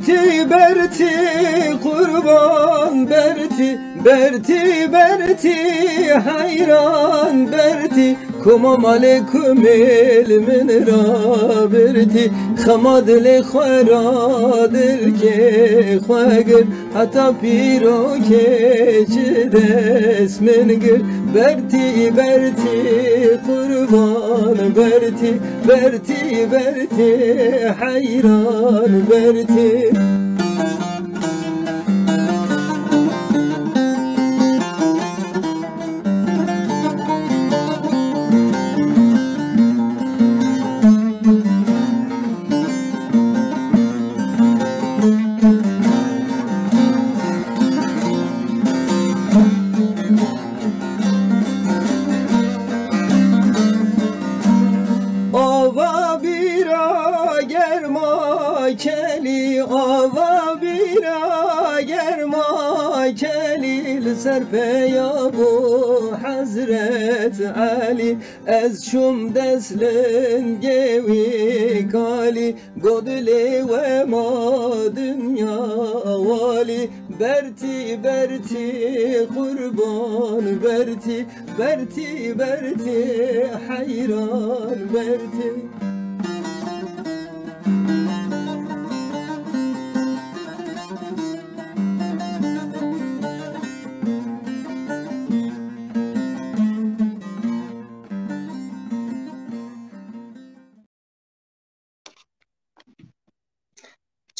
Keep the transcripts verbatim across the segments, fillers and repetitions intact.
Tî bertî qurban bertî, bertî bertî heyran bertî, kuma malê kumêl min rabirtî, xema dilê xwe ra dilkê xwe gir, heta pîrokê ji dest min gir, bertî bertî qurban bertî, bertî bertî heyran bertî. Ava bîra germa kelî, ava bîra germa kelî, li ser peya bû Hezret Elî. Ez çûm dest lingê wî kalî, got dilê we ma dinya walî, bertî bertî qurban bertî, bertî bertî heyran bertî.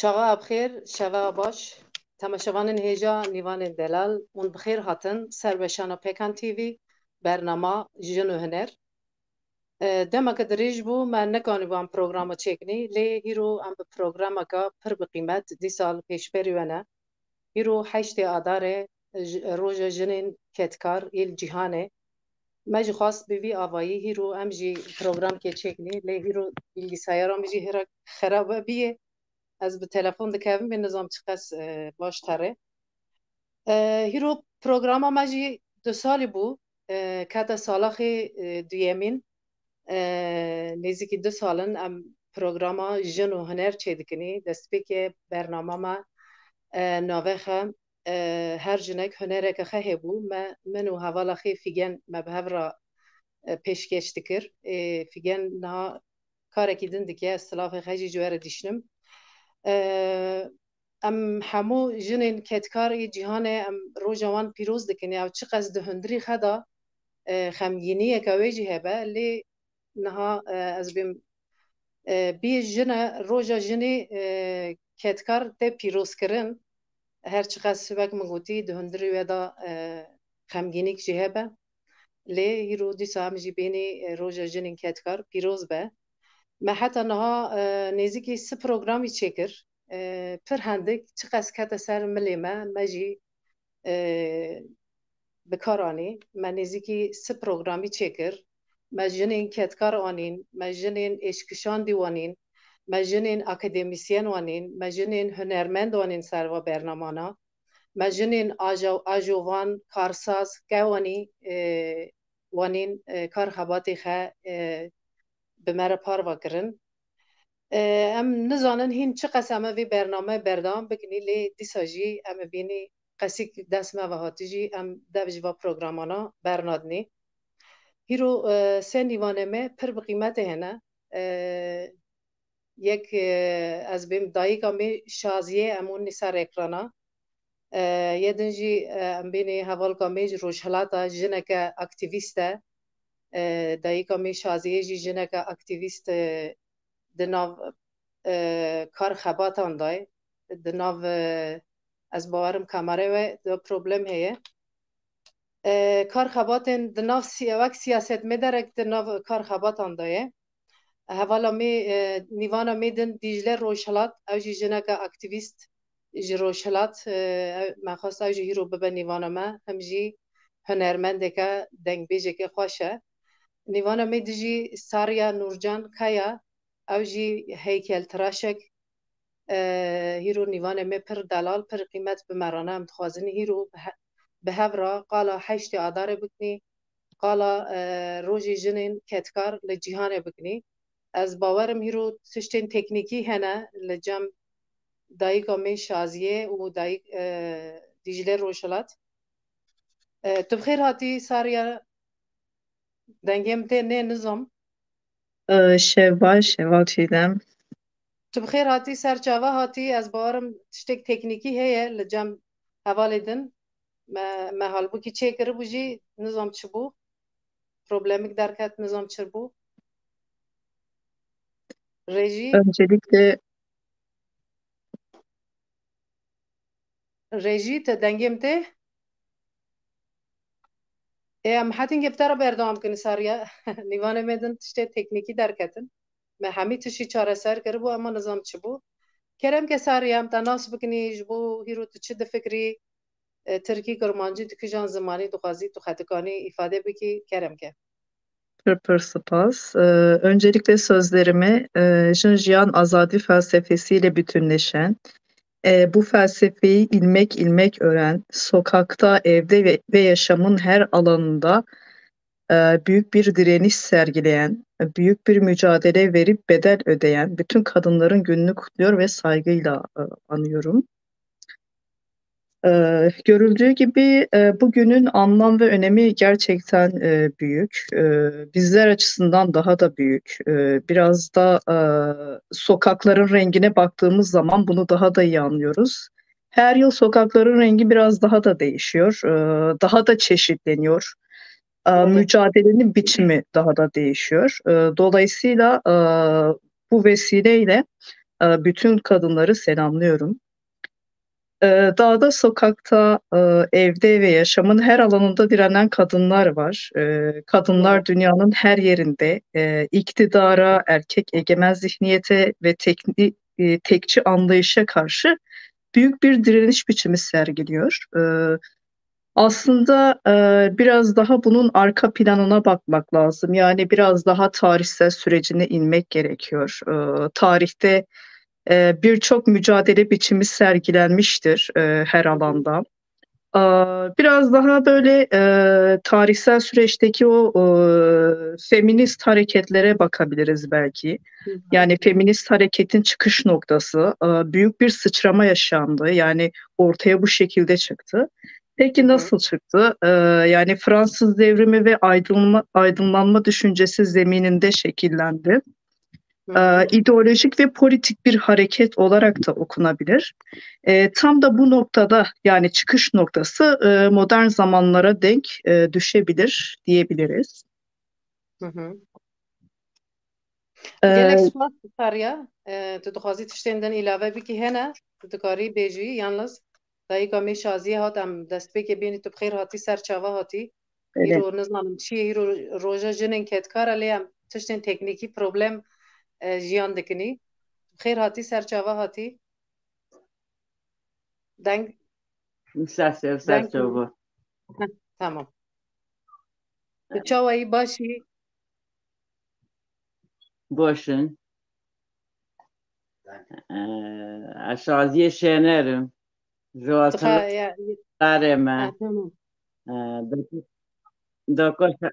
Çaxa bixêr, şeva baş. Temaşevanên hêja Nîvanên Delal, hûn bi xêr hatin ser weşana Pêkan T V, bernama Jin û Huner. E, demeke dirêj bû, me nekanîbû em programa çêkinî, lê hîro em bi programeke pir bi qîmet dîsa li pêşberî we ne. Îro heştê Adarê, ji, roja jinên kedkar ê li cîhanê. Me jî xwest bi vî avayî hîro em jî programkê çêkinî, lê hîro bilgisayara min jî hira xerabe bîye. Ez bi telefon dikevim ê nizam çiqas, e, baş terê. E, hîro programa me jî du salî bû, e, kete salaxê, e, duyemîn. E, nêzîkî du sal in em programa Jin û Huner çêdikinî. Destpêkê bernama me, e, navê xe, e, Her jinek hunereke xe hebû. Me, min û hevala xê Fîgen me bi hev re, e, pêşkêş dikir. Ê, Fîgen niha karekî din dike, ez silavê xwe jî ji we re dişinim. E, em hemû jinên kedkar ê cîhanê em roja wan pîroz dikin. Ew çiqas di hundirî xwe de, e, xemgîniyeke wê jî hebe, lê niha, e, ez bêm, e, bî jine, roja jinê, e, kedkar tê pîrozkirin. Her çiqas wek min gotî, di hundirî wê de, e, xemgînîk jî hebe. Lê hîro dîsa em jî bênî, e, roja jinên kedkar pîroz be. Me heta niha, e, nêzîkî sih programî çêkir. E, pir hindik çiqas kete ser milê me, me jî, e, bi kar anî. Me nêzîkî sih programî çêkir. Me jinên kedkar anîn, me jinên êşkişandî wanîn, me jinên akademîsyen wanîn, me jinên hunermend wanîn ser va bernamana. Me jinên ajo-, ajovan, karsaz, kewanî, e, wanîn, e, kar xebatê xe, e, bi me re parva kirin. E, em nizanin hîn çiqas em ê vê bername berdewam bikinî, lê dîsa jî em ê bînî qesîk dest me ve hatî jî em dev ji va programana bernadinî. Hîro, e, sê nîvanê me pir bi qîmetê hene. E, Yek, e, ez bêm dayika me Şaziyê, em hûn nî ser ekrana. E, yê din jî, e, em bênê hevalka me ji Rojhilata, jineke aktîvîst e. E, dayika me Şaziyê jî jineke aktîvîst, e, di nav, e, kar xebatan de ye. Di nav, e, ez bawerim kamerê we de problem heye. E, kar xebatên di nav siya-, wek siyasetmederek di nav kar xebatan de ye. Hevala me, e, nîvana me din Dîcle Rojhilat, ew jî jineke aktîvîst ji Rojhilat, e, ew, me xwest ew jî hîro bibe nîvana me, him jî hunermendeke, dengbêjeke xweş e. Nîvana me dijî Sarya Nûrcan Kaya, ew jî heykeltiraşek, e, hîro nîvanê me pir delal, pir qîmet bi me re ne. Em dixwazin hîro bi he-, bi hev re qala heştê Adarê bikinî, qala, e, rojê jinên kedkar li cîhanê bikinî. Ez bawerim hîro tiştên teknîkî hene li cem dayika me Şaziye û dayik, e, Dîcle Rojhilat. E, tu bi xêr hatî Sarya, dengê min tê nê nizam. E, şeva, şeva Çiğdem. Tu bi xêr hatî, ser çava hatî, ez bawerim tiştek teknîkî heye li cem hevalê din. Me, me halbûkî çêkiribû jî, nizam çi bû. Problemik derket, nizam çi bû. Rejî. Öncelikle Rejî, te dengê min tê? Ê, em hetin ge bi te re berdewam kin Sarya. Nîvanê me din tiştê teknîkî derketin. Me hemî tiştî çareser kiribû, ema nizam çi bû. Kerem ke Sarya, em te nas bikinî, ji bo hîro tu çi difikirî, e, tirkî, kurmancî, tu kijan zimanî dixwazî, tu xwe dikanî îfade bikî, kerem ke. Pir pir spas. Ee, öncelikle sözlerimi, e, Jin Jiyan Azadi felsefesiyle bütünleşen, e, bu felsefeyi ilmek ilmek öğren, sokakta, evde ve, ve yaşamın her alanında, e, büyük bir direniş sergileyen, büyük bir mücadele verip bedel ödeyen bütün kadınların gününü kutluyor ve saygıyla, e, anıyorum. Ee, görüldüğü gibi, e, bugünün anlam ve önemi gerçekten, e, büyük. E, bizler açısından daha da büyük. E, biraz da, e, sokakların rengine baktığımız zaman bunu daha da iyi anlıyoruz. Her yıl sokakların rengi biraz daha da değişiyor, e, daha da çeşitleniyor. E, Evet. mücadelenin biçimi daha da değişiyor. E, dolayısıyla, e, bu vesileyle, e, bütün kadınları selamlıyorum. E, dağda, sokakta, e, evde ve yaşamın her alanında direnen kadınlar var. E, kadınlar Evet. dünyanın her yerinde, e, iktidara, erkek egemen zihniyete ve tekni-, e, tekçi anlayışa karşı büyük bir direniş biçimi sergiliyor. E, aslında, e, biraz daha bunun arka planına bakmak lazım. Yani biraz daha tarihsel sürecine inmek gerekiyor. E, tarihte, e, birçok mücadele biçimi sergilenmiştir, e, her alanda. E, biraz daha böyle, e, tarihsel süreçteki o, e, feminist hareketlere bakabiliriz belki. Hı hı. Yani feminist hareketin çıkış noktası, e, büyük bir sıçrama yaşandı. Yani ortaya bu şekilde çıktı. Peki Hı hı. nasıl çıktı? E, yani Fransız devrimi ve aydınlanma, aydınlanma düşüncesi zemininde şekillendi. Hı E, hı. ideolojik ve politik bir hareket olarak da okunabilir. E, tam da bu noktada, yani çıkış noktası, e, modern zamanlara denk, e, düşebilir diyebiliriz. Hı hı. E, Gelek spas Sarya. E, tu dixwazî tiştên din îlave bikî hene? Tu dikarî bêjî, yalnız dayika me Şaziye hat, em destpêkê bînî, tu bi xêr hatî, ser çava hatî. Evet. Îro nizanim çi ye, îro roja jinên kedkar e, lê em tiştên teknîkî problem, e, jiyan dikinî. Xêr hatî, ser çava hatî. Deng, Ser ser, ser deng çava. Heh, tamam. Tu çawa yî, baş î? Baş in. Ee, ez Şaziyê Şener im. Ji Tika, Atilê ya, Darê me. Ha, tamam. Ee, daka, daka şe-,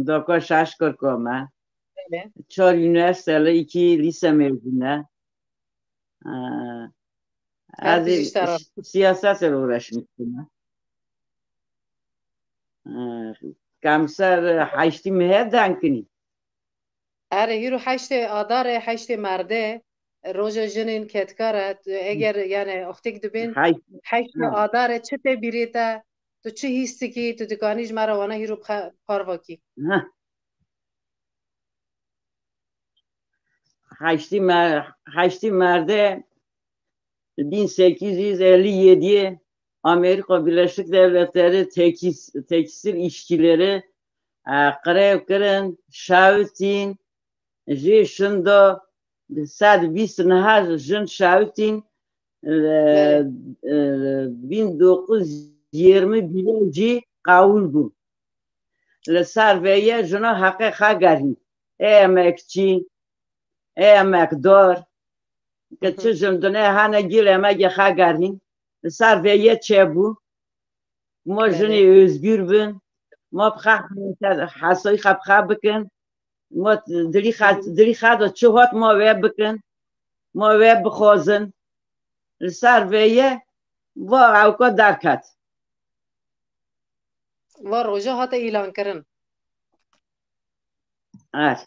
daka şeş kirka me. Öyle. Çar üniversiteli, iki lise mezunu. Ee, Her ez biri işte ş-, siyasetle uğraşmıştım. Ee, Kamser heştî mehê denkini. Erê, hîro heştê Adar e, heştê Merde, roja jinên kedkar e. Tu eger, yani, oxtêk dibên Heşt-, heştê ha. Adar e, çi tê bîrê te? Tu çi hîs dikî? Tu dikanî ji me re wana hîro bxe-, parva kî? Ha. Heştî me-, heştî Merde bin sekiz yüz elli yedi Amerika Birleşik Devletleri tekis-, tekstil işçileri, e, grev kirin, şewitîn, jê şinda sed bîst niha jin şewitîn, e, Evet. e, bin dokuz yüz yirmi bir jî qewil bû. Li ser vê ye jina heqê xwe gerîn. Ê emekçî, ê emekdar, ke Hı hı. çi jin dinê hene gîl emegê xwe gerîn. Li ser vê ye çêbû. Ma Evet. jinê özgür bin. Ma bi xwe hesayî xwe bi xwe bikin. Ma dilî xwe, Hı hı. dilî xwe de çi hat ma wê bikin. Ma wê bixwazin. li ser vê ye, va ewka derket. Va roja hate îlankirin. Er.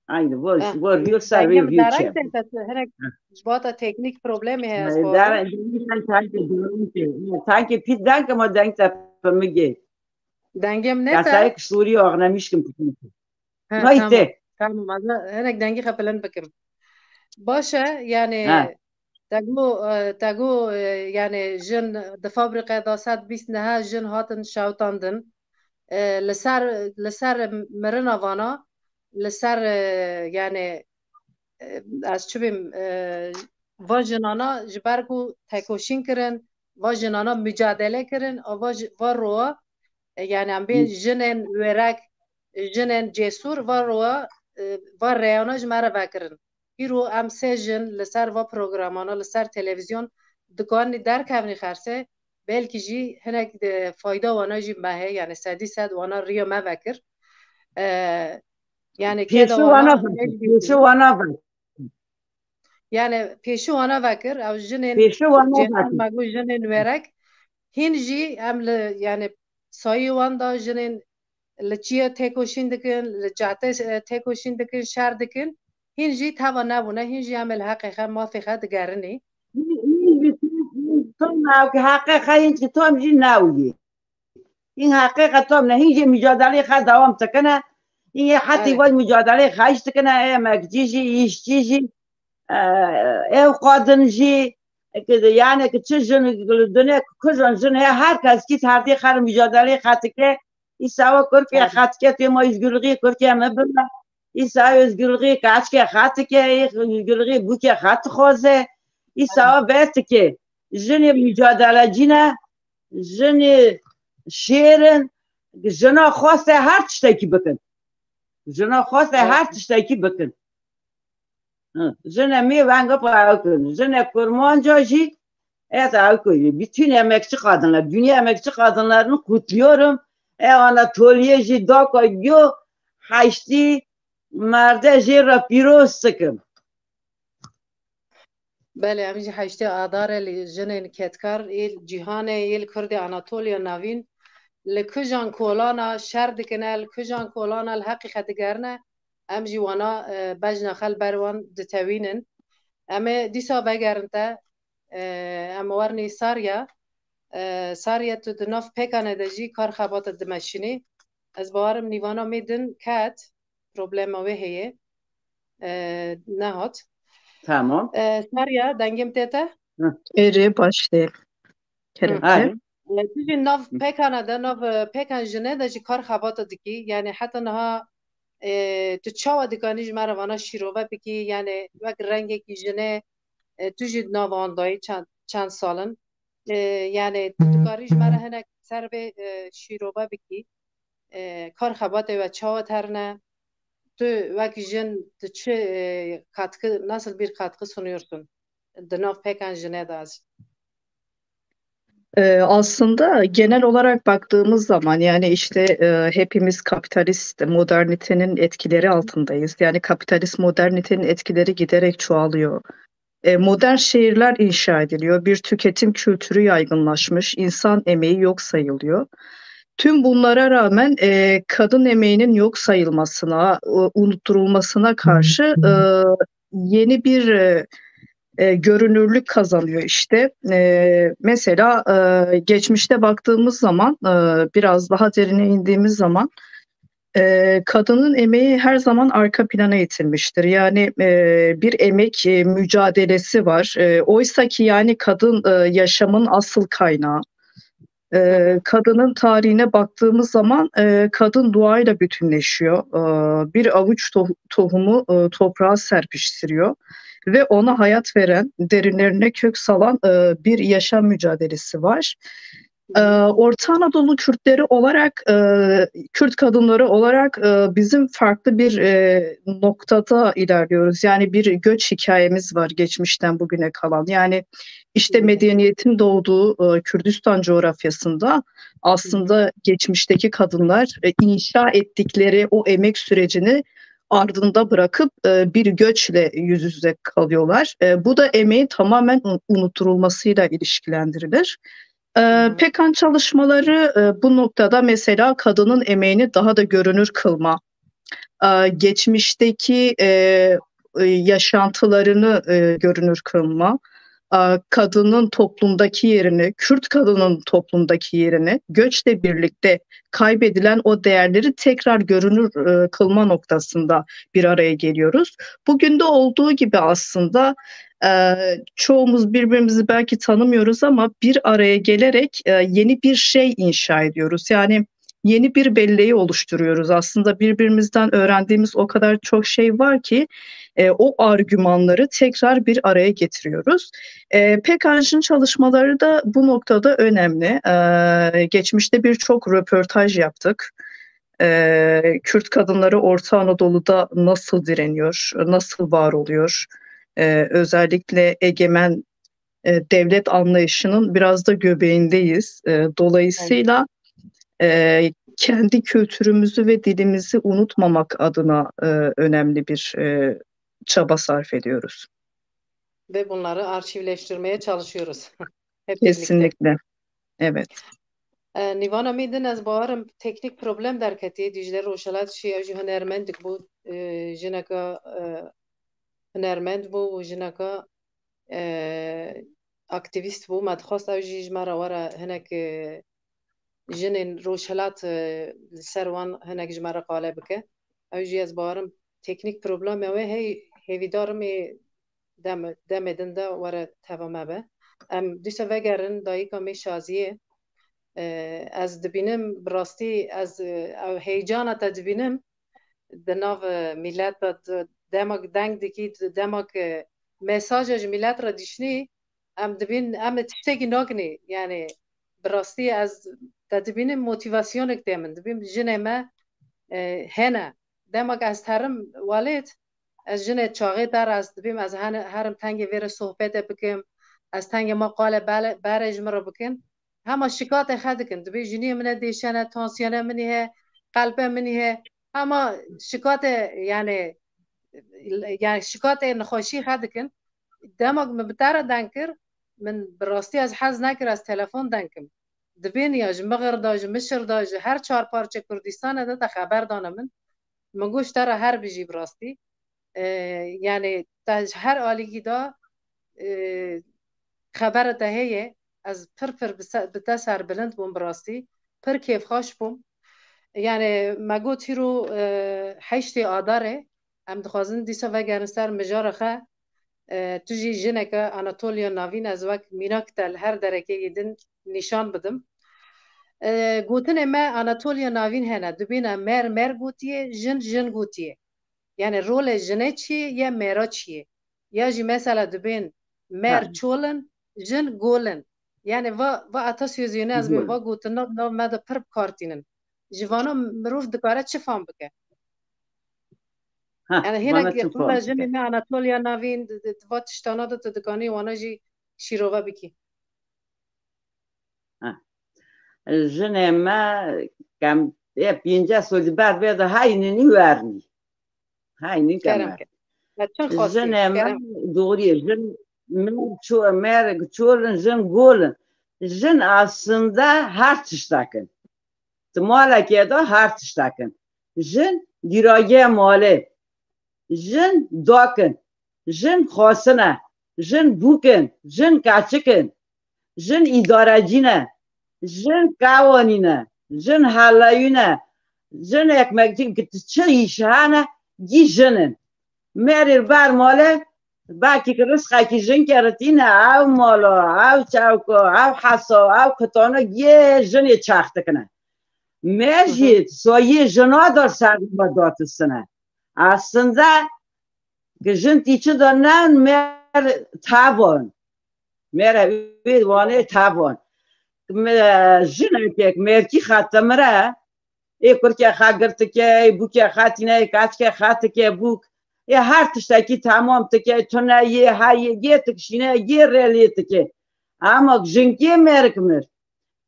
Aynı bu, Eh, bu riyo ser Dengê riyo mi riyo derek çe. Te te hinek ji bo te teknîk problemê heye ez Dara bawerim. dengê sen sanki dengê, sanki pî dengê ma deng te pemigê. Dengê min ne Ya te? Sayık Suriye ağına mişkim. Ha, Nayte. Tamam. Tamam, ez hinek dengî xwe bilind bikim. Baş e, yani Ha. te got, e, te got, e, yani jin di fabrîqe de sed bîst nehe jin hatin şewtandin. E, li ser, li ser mirina vana, li ser, e, yani, e, ez çi bîm, e, va jinana ji ber ku tekoşîn kirin, va jinana mücadele kirin, a va ji-, va roa, e, yani em bên jinên wêrek, jinên cesur va roa, e, va reyana ji me re vekirin. Îro em sê jin li ser va programana, li ser televîzyon dikanî derkevnî xersê, belkî jî hinek de fayda wana jî me heye, yani sedî sed wana riya me vekir. E, yani keda Pêşi wana wana vekir. ne jî Pêşi wana vekir. Yani pêşi wana vekir, ew jinên Pêşi wana cêhan vekir. me got jinên wêrek. Hîn jî em li, yani sayî wan da jinên li çiye têkoşîn dikin, li cate, e, têkoşîn dikin, şer dikin. Hîn jî teva nebûne, hîn jî em ê li heqê xwe, mafê xwe digerinî. Hîn jî tam heqê xwe hîn jî tam jî newiyê. Hîn heqê xwe tam ne, hîn jî mücadele xwe dewam dikine. Hîn yê hetî Evet. van mücadele xwe jî dikine, emekçî jî, işçî jî, e, ew qadin jî, ki, yani ki çi jin, dunya kujan jin heye, her kes kî herdê xwe mücadele xwe dike. Îsa wa Kurkê Evet. xwe dike, têma özgürlüğü Kurkê me bime. Îsa özgürlüğü kaçke xwe dike, özgürlüğü bûke xwe dixwaze. Îsa Evet. wa vê dike. Jinê mücadelecî ne, jinê şêr in, jina xweste her tiştekî bikin. Jina xweste Evet. her tiştekî bikin. Hı, jine mi venga pa ew kirin. Jine kurmanca jî ez ew kirin. Bütün emekçi kadınlar, dünya emekçi kadınlarını kutluyorum. E Anatoliye jî daka yo heştî merde jê re pîroz dikim. Belê, em jî heştê Adarê li jinên kedkar ê cîhanê, ê li Kurdê Anatoliya Navîn, li kijan kolana şer dikine, li kijan kolana li heqî xwe digerine, em jî wana, e, bejna xwe li ber wan ditewînin. Em ê dîsa vegerin te, e, em wernî Sarya. E, Sarya, tu di nav pêkane de jî kar xebata dimeşînî. Ez bawerim nîvana me din ket, problema wê heye. E, nehat. Tamam. E, Sarya, dengê min tê te? Hı. Erê, baş tê. Kerem Hı. Erê. E, tu jî nav Hı. pêkane de, nav, e, pêkan jine de jî kar xebata dikî. Yani heta niha, e, tu çawa dikanî ji me re vana şîrove bikî? Yani wek rengekî jine, e, tu jî di nav wan dayî çend, çend sal in. E, yani tu dikarî ji me re hinek ser vê, e, şîrove bikî? E, kar xebatê we çawa terne? Tu wek jin tu çi, e, katkı, nasıl bir katkı sunuyorsun? Di nav pêkan jine de az. E, aslında genel olarak baktığımız zaman, yani işte, e, hepimiz kapitalist modernitenin etkileri altındayız. Yani kapitalist modernitenin etkileri giderek çoğalıyor. E, modern şehirler inşa ediliyor. Bir tüketim kültürü yaygınlaşmış. İnsan emeği yok sayılıyor. Tüm bunlara rağmen, e, kadın emeğinin yok sayılmasına, e, unutturulmasına karşı, e, yeni bir, e, e, görünürlük kazanıyor işte. E, mesela, e, geçmişte baktığımız zaman, e, biraz daha derine indiğimiz zaman, e, kadının emeği her zaman arka plana itilmiştir. Yani, e, bir emek, e, mücadelesi var. E, oysa ki yani kadın, e, yaşamın asıl kaynağı. E, kadının tarihine baktığımız zaman, e, kadın doğayla bütünleşiyor. E, bir avuç to-, tohumu, e, toprağa serpiştiriyor ve ona hayat veren, derinlerine kök salan, e, bir yaşam mücadelesi var. E, Orta Anadolu Kürtleri olarak, e, Kürt kadınları olarak, e, bizim farklı bir, e, noktada ilerliyoruz. Yani bir göç hikayemiz var geçmişten bugüne kalan. Yani işte medeniyetin doğduğu, e, Kürdistan coğrafyasında aslında geçmişteki kadınlar, e, inşa ettikleri o emek sürecini ardında bırakıp e, bir göçle yüz yüze kalıyorlar. E, bu da emeğin tamamen un- unutturulmasıyla ilişkilendirilir. E, Hı hı. Pekan çalışmaları e, bu noktada mesela kadının emeğini daha da görünür kılma, e, geçmişteki e, e, yaşantılarını e, görünür kılma, e, kadının toplumdaki yerini, Kürt kadının toplumdaki yerini, göçle birlikte kaybedilen o değerleri tekrar görünür e, kılma noktasında bir araya geliyoruz. Bugün de olduğu gibi aslında e, çoğumuz birbirimizi belki tanımıyoruz ama bir araya gelerek e, yeni bir şey inşa ediyoruz. Yani yeni bir belleği oluşturuyoruz. Aslında birbirimizden öğrendiğimiz o kadar çok şey var ki e, o argümanları tekrar bir araya getiriyoruz. E, Pekan'ın çalışmaları da bu noktada önemli. E, geçmişte birçok röportaj yaptık. E, Kürt kadınları Orta Anadolu'da nasıl direniyor, nasıl var oluyor? E, özellikle egemen e, devlet anlayışının biraz da göbeğindeyiz. E, dolayısıyla e, kendi kültürümüzü ve dilimizi unutmamak adına e, önemli bir e, çaba sarf ediyoruz. Ve bunları arşivleştirmeye çalışıyoruz. Hep birlikte. Kesinlikle. Evet. E, Nîvana me din ez bawerim teknîk problem derketiye. Dîcle Rojhelat jî ew jî hunermendek bû, e, jineka e, hunermend bû û jineka e, aktîvîst bû. Me dixwest ew jî ji me re were hinek e, jinên Rojhilat e, li ser wan hinek ji me re qale bike. Ew jî ez bawerim teknîk problema wê hey hêvîdar im ê dem, demê din de were teva me be. Em dîsa vegerin dayika me Şaziyê. E, ez dibînim, bi rastî ez e, ew heyecana te dibînim di nav e, mîlet de, di, dema ku deng dikî, di, dema ku mesaja ji mîlet re dişnî, em dibîn, em ê tiştekî nakinî. Yani bi rastî ez te dibînim, motivasyonek tê min. Dibîm jinê me e, hene. Dema ku ez terim welêt, ez jinê çaxê te re ez dibîm, ez hene, herim tengê vê re sohbetê bikim, ez tengê ma qale bele- berê ji min re bikin. Hema şikatê xe dikin. Dibê jiniyê min e dêşene, tansiyonê min heye, qelbê min heye. Hema şikatê, yani, yani şikatê nexweşî xe dikin. Dema ku min bi te re deng kir, min bi rastî ez hez nekir ez telefon deng kim. Dibên ya ji Mixir de, ji Mişir de, ji her çar parçe Kurdistane de te xeber dane min. Min got ji te re her bijî bi rastî. E, yani te ji her alîkî de e, xebera te heye. Ez pir pir bi se- bi te serbilind bûm bi rastî. Pir kêfxweş bûm. Yani me got hîro e, heştê Adarê em dixwazin dîsa vegerin ser mijara xe. E, tu jî jineke Anatoliya Navîn, ez wek mînak te li her derekeyê din nîşan bidim. E, gotinê me Anatoliya Navîn hene, dibêne mer mer gotiye, jin jin gotiye. Yani rolê jinê çi ye, ya mera çi ye? Ya jî mesela dibên mer Ha. çol in, jin gol in. Yani va, va atasözüyünü ez Gol. va gotin nav, nav me de pir bi kar tînin. Ji vana mirov dikare çi fam bike? Ha, Yani vana hinek çi fam me bike? jinê me Anatoliya Navîn, di, di, di va tiştana de tu dikanî wana jî şîrove bikî. Ha. Jinê me kem ê pênce solî ber vê de haynî wernî. Haynî Kerem kemer. ke. Ya çend xwestî, Jinê me kerem. doğru ye. Jin, min ço-, mer çol in, jin gol in. Jin aslında her tiştek in. Di malekê de her tiştek in. Jin gîragê malê. Jin dak in. Jin xwasin e. Jin bûk in. Jin keçik in. Jin îdarecî ne. Jin qewanî ne. Jin heleyû ne. Jin ekmekçî çi îş hene, gî jin in. Merê li ber malê, belkî ki rizqekî jin keritîne, ew mala, ew çewka, ew hesa, ew kitana gê jinê çax dikine. Mer Hı hı. jî sayê jina dar ser me datistine. Aslında ki jin tîçi de ne, mer tavan. Mer wê wanê tavan. Me, jinekek merkî xatimire, ê kurke xa girtike, ê bûke xatîne, ê kaçke xatike bûk. Ê her tiştekî tamam tike, tune yê, ha yê, yê tikşîne, yê rê lê tike. Ama jinkê merk mir.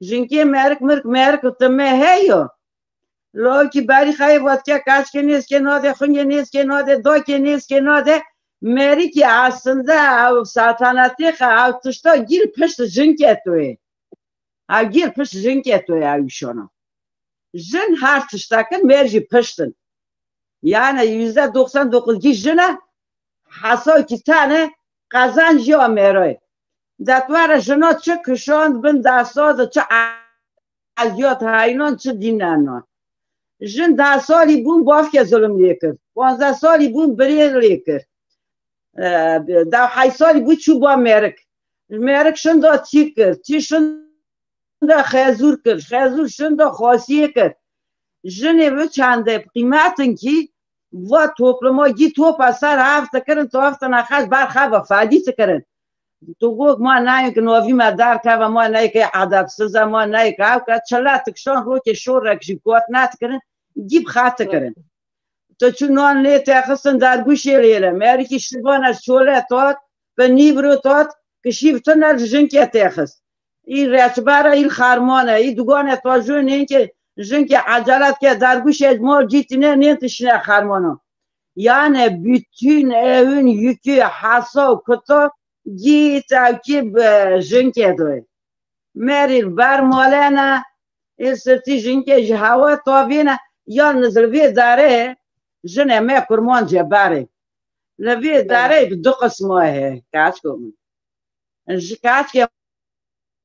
Jinkê merk mir, merk tu me heyo. Lokî berî xeyê vatke kaçkê nêzkê nade, xungê nêzkê nade, dokê nêzkê nade. Merikî aslında ew satanatê xe, ew tişta gîl pişt jinkê toyê. Ew gîl pişt jinkê toyê ew îşona. Jin her tişta kin, mêr jî pişt in. Yani yüzde doksan dokuz jin e, hesokî tane qezenc ya mêroyê. Detwere jina çi kişand bin desta de, çi eziyat haynan, çi dînenan. Jin deh salî bûn bavke zulm lê kir. Panzdeh salî bûn birê lê kir. E, deh heyt salî bû çû ba mêrik. Mêrik şinda çî kir, çî şinda xezûr kir, xezûr şinda xasiyê kir. Jinê bi çende qîmetin kî va topluma gî topa ser hev dikirin, tu hev tine xeş ber xeva fedî dikirin. Tu got ma neyê ki novî me derkeve, ma neyê ki edebsiz e, ma neyê ki ew ke çile tikşan rokê şorek jî got nedikirin, gî bi xet dikirin. Tu çû nan lê texistin dergûşê lê re. Merikî şivana şole tat, bi nîvro tat, kişî bi tine li jinkê texist. Î reçbere î li xermane, î dugane tajo nênkê jinkê ecelet ke dergûşê ji mal cî tine nên tişine xermana. Yani bütün evin yükü, hesa û kuta gît ewkî bi jinkê doy. Merî li ber malene, ê sirtî jinkê ji hewa tavîne, yalniz li vê derê jinê me kurmancê berê. Li vê derê bi du qisma heye, keçko min. Ji keçkê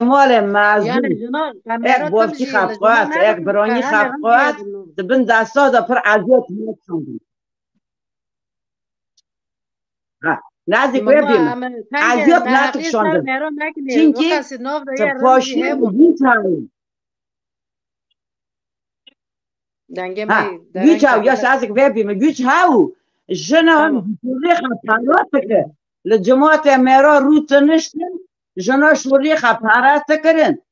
malê mezin, ek bavkî xebqat, ek biranî xebqat, di bin desta de pir eziyet çandin. Ha, nazik wê bî min. Ez yok nazik şandin. Çinkî paşî güç hawî. Dengê Ha, me, güç haw, ya sazik vê bî min. Güç haw. Jina şûrî xwe para dike. Li cimatê mêra rû tiniştin, jina şûrî xwe para dikirin.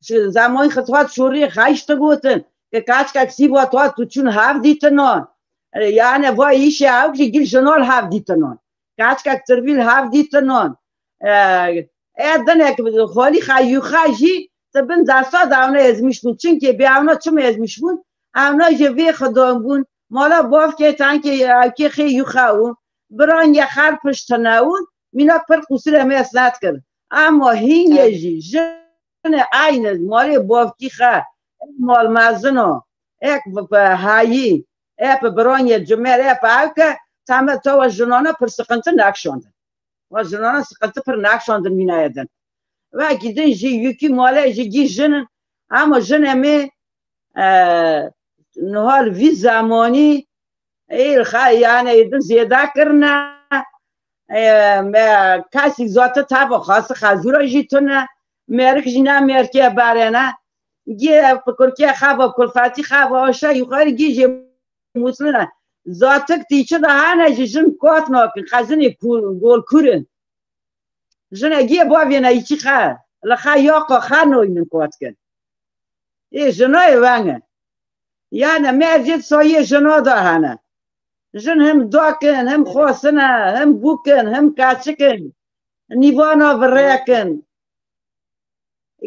Ji zemanî xitxwat şûrî xeş digotin. Ke kaçkek sîva tuat tu çûn hev dîtinan. E, yani va îşê ew jî gil jina li hev dîtinan. Kaçkek tirvî li hev dîtinan. E, e, dinek xalî xeyûxa jî di bin desta de ewne ezmiş bûn. Çinkê bê ewna çim ezmiş bûn? Ewna jî vê xidan bûn. Mala bavkê tankê ewkê xê yûxa û biran ye xer piştine û mînak pir qusûrê me esnet kir. Ama hîngê jî jin jinê eynî malê bavkî xe, ek mal mezin o, ek bi, bi hayî, ek bi biranyê cimer, ek bi ewke, teme tawa jinana pir siqinti nekşandin. Wa jinana siqinti pir nekşandin mînayê din. Wekî din jî yûkî malê jî gî jin in, ama jinê me, e, niha li vî zemanî Ê, xa-, yani, êdin zêde kirine. Ê, me, kesî zate teva xasi xezûra jî tune. Mêrik jî ne mêrkê berêne. Gê pikurkê xeva, kulfetî xeva, aşağı yukarı gî jê musline. Zatik tîçi de hene jî jin kot nakin. Xezinê kur, gol kurin. Jine gê bavêne îçî xe. Li xe yaqo xe noynin kot kin. Ê, jinayê weng e. Yani me jê sayê jina de hene. Jin him dakin, him xwasine, him bûkin, him kaçikin. Nîvana virekin.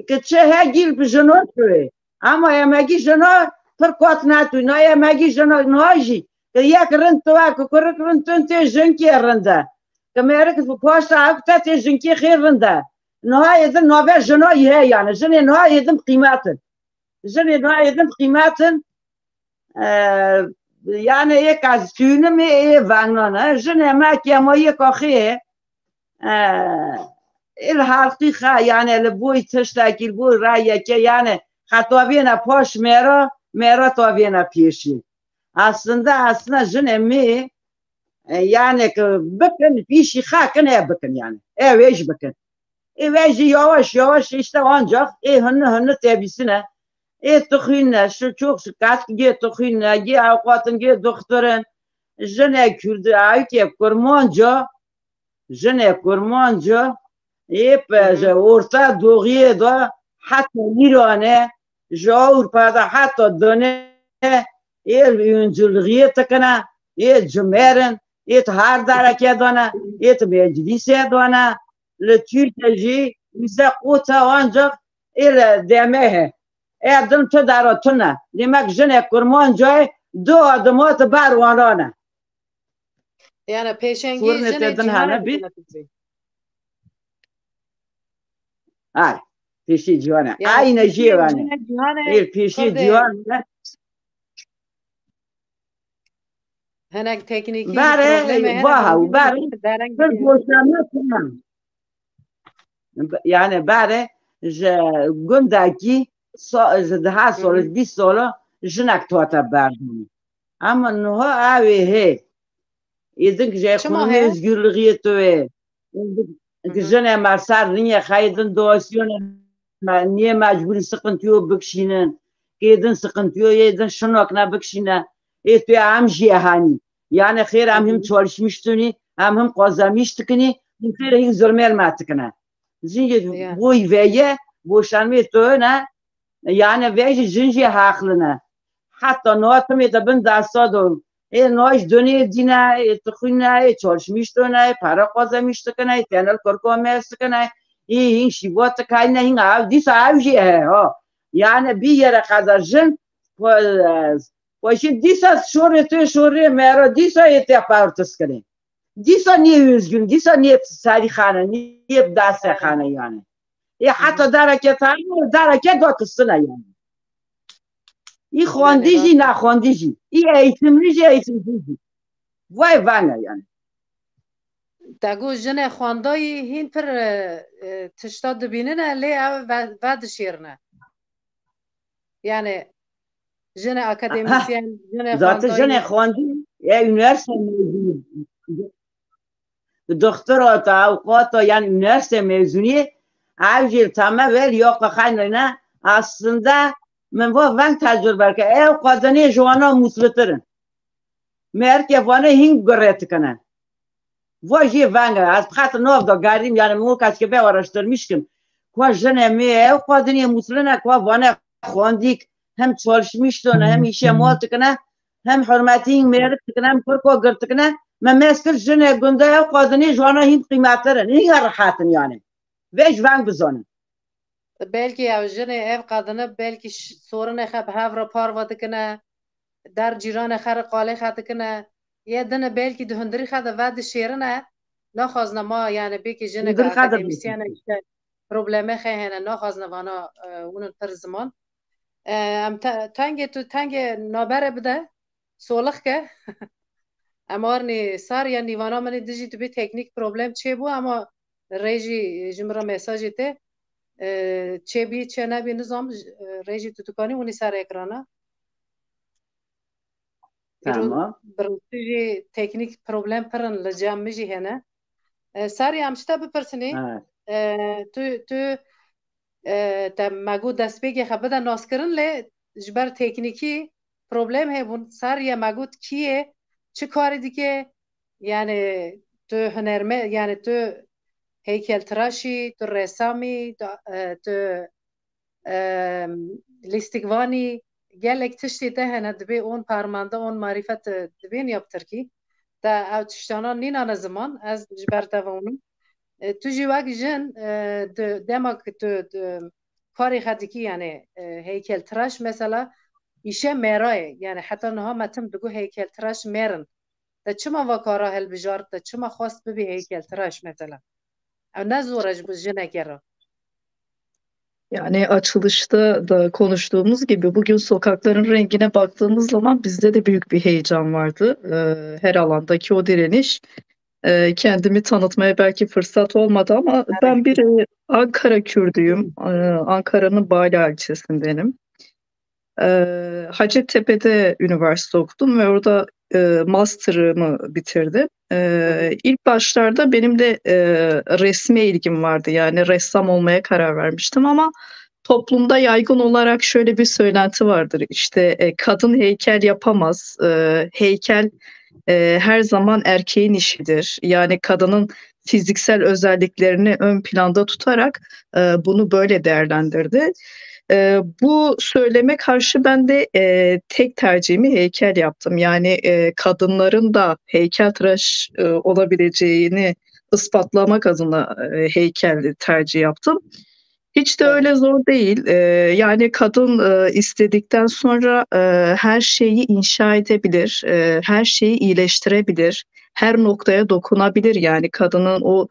Ki çi he gîl bi jino çûyê. Ama emegî jino pir kot netû. Na emegî jino niha jî. Ki yek rind tu e, ki kurik rind tu tê jinkê rind e. Ki mêrik bi paşta ew te tê jinkê xê rind e. Niha êdin nave jino yê he yani. Jinê niha êdin qîmet in. Jinê niha êdin qîmet in. E, yani yek ez tûnim ê, ê vengnan e. Jinê me kemayê kaxê, e, il halqî xe, yani li boy tiştekî, li boy reyeke, yani xetavêne paş mêra, mêra tavêne pêşî. Aslında, aslında jinê me, e, yani ki bikin, pêşî xe kin, e bikin yani. E wê jî bikin. Ê ve jî yavaş yavaş işte ancak ê hini hini tebîsine. Ê tixîne, şu çok şu kaç gê tixîne, gê avukatın, gê doktorun. Jine Kürdi, ayke Kurmanca, jine Kurmanca, ê pe, ji Orta Doğu'ya da heta Îranê, ji Avrupa da heta done, ê öncülüğü tikine, ê cimerin, ê di her dereke dane, ê di meclise dane, li Tirkiye jî wîze qota ancak ê li deme he. Ev din tu dara tune. Demek jinek kurmanca ye, du adima tu ber wan rane. Yani pêşengî Sorunê te jinê din cîhanê hene bî? Dikine tu bî. Ay, pêşî cîhanê. Yani Ayne pêşî jî vane. Jinê cîhanê Êr pêşî kurdê. Cîhanê. Hinek teknîkî Berê, problemê hene, baha û berê, dereng bir dike. Boşanma tamam. Yani berê ji gundekî so-, ji deha sol, Hı hı. Bîst sol jinek tote berdin. Ama niha ew ê hê. Êdin ki ji Çima ekonomi hê? Özgürlüğü tu ê. Hı hı. Jinê me ser rîyê xeydin dosyonê me, niye mecbûrî sıkıntıyo bikişînin. Êdin sıkıntıyo, êdin şinokne bikişîne. Ê tu em jî hanî. Yani xêr em Hı him hı. Çalışmış tunî, em him kazanmış dikinî, him xêr him zulmê me dikine. Zincê Ya. Boy veye, boşanmê tu ne, yani vê jî jin jî heqli ne. Heta niha timê de bin desta do. Ê niha ji dunê dîne, ê tixwîne, ê çalışmiş done, ê pere xwazemîş dikine, ê tenel kurko mez dikine, ê hîn şîva dikayne, hîn ev, dîsa ev jî he, ha. Yani bir yere kadar jin, xwe, xwe jî dîsa şorê tu şorê mero, dîsa ê te partis kirin. Dîsa niye üzgün, dîsa niye serî xane, niye bi destê xane yani. Ê heta dereke tarî, dereke dakistine yani. Î xwendî jî, naxwendî jî. Î eğitimli jî, eğitimsiz jî. Vay vane yani. Te got jinê xwendayî hîn pir, e, e, tişta dibînine, lê ew ve-, vedişêrine. Yani jinê akademîsyen, jinê Zaten xwendayî. Jinê xwendî, ya üniversite mezunî. Doktora ta, avukata, yani üniversite mezunî, ev jî teme ver, ya xwe xeynine, aslında min va veng tecrübe ke, ew qadinê ji wana mutlutir in. Merke vane hîn gure dikine. Va jî veng e. Ez bi xatir nav da gerîm, yani min got keşke vê araştirmiş kim. Ku jinê me ew qadinê mutlu ne, ku vane xwendîk hem çalışmiş done, hem işe mal dikine, hem hurmetî mêrik dikine, hem kurko girt dikine. Me mez kir jinê gunda ew qadinê ji wana hîn qîmettir in. Hîn rehet in yani. Vê ji veng bizanin. Belkî ew jinê ev qadine belkî ş-, sorinê xe bi hev re parve dikine, der cîranê xe re qalê xe dikine. Yê dine belkî di hundirî xe de vedişêrine. Naxwazine ma yani bêkî jineke Hundirî xe de akademîsyen e, işte problemê xe hene, naxwazine vana, e, hûn in pir ziman. E, em te-, tengê tu, tengê naberê bide, solix ke. Em arnî sar ya nîvana min ê dijî tu bê teknîk problem çêbû, ama rê jî ji min re mesajê te, e, çêbî, çê nebî, nizam, e, rê jî tu dikanî hûnî ser ekrana. Îro Tamam. Bi rastî jî teknîk problem pir in, li cem min jî hene. E, Sarî, em ji te bipirsinî. Evet. E, tu, tu, e, te me got destpêkê xe bide naskirin, lê ji ber teknîkî problem hebûn. Sarî, me got kî ye, çi karî dike, yani tu hunerme, yani tu heykeltiraşî, tu ressamî, tu, e, tu, e, lîstikvanî, gelek tiştê te hene, dibê on parmanda, on marîfet, e, dibên ya bi tirkî. Te ew tiştana nînane ziman, ez ji ber te ve hûnim. E, tu jî wek jin, e, di, dema ku tu, tu karê xwe dikî, yani, e, heykeltiraş mesela, îşe mêra ye. Yani heta niha me tim digot heykeltiraş mêr in. Te çima va kara hilbijart, te çima xwest bibî heykeltiraş mesela? Ew ne zor e ji bo jinekê re. Yani açılışta da konuştuğumuz gibi bugün sokakların rengine baktığımız zaman bizde de büyük bir heyecan vardı. Ee, her alandaki o direniş. Ee, kendimi tanıtmaya belki fırsat olmadı ama ben bir, e, Ankara Kürdüyüm. Ee, Ankara'nın Bala ilçesindenim. Ee, Hacettepe'de üniversite okudum ve orada, e, master'ımı bitirdim. Ee, ilk başlarda benim de, e, resme ilgim vardı. Yani ressam olmaya karar vermiştim ama toplumda yaygın olarak şöyle bir söylenti vardır. İşte, e, kadın heykel yapamaz. E, heykel, e, her zaman erkeğin işidir. Yani kadının fiziksel özelliklerini ön planda tutarak, e, bunu böyle değerlendirdi. E, bu söyleme karşı ben de, e, tek tercihimi heykel yaptım. Yani, e, kadınların da heykeltıraş, e, olabileceğini ispatlamak adına, e, heykel tercih yaptım. Hiç de öyle zor değil. Ee, yani kadın e, istedikten sonra e, her şeyi inşa edebilir, e, her şeyi iyileştirebilir, her noktaya dokunabilir. Yani kadının o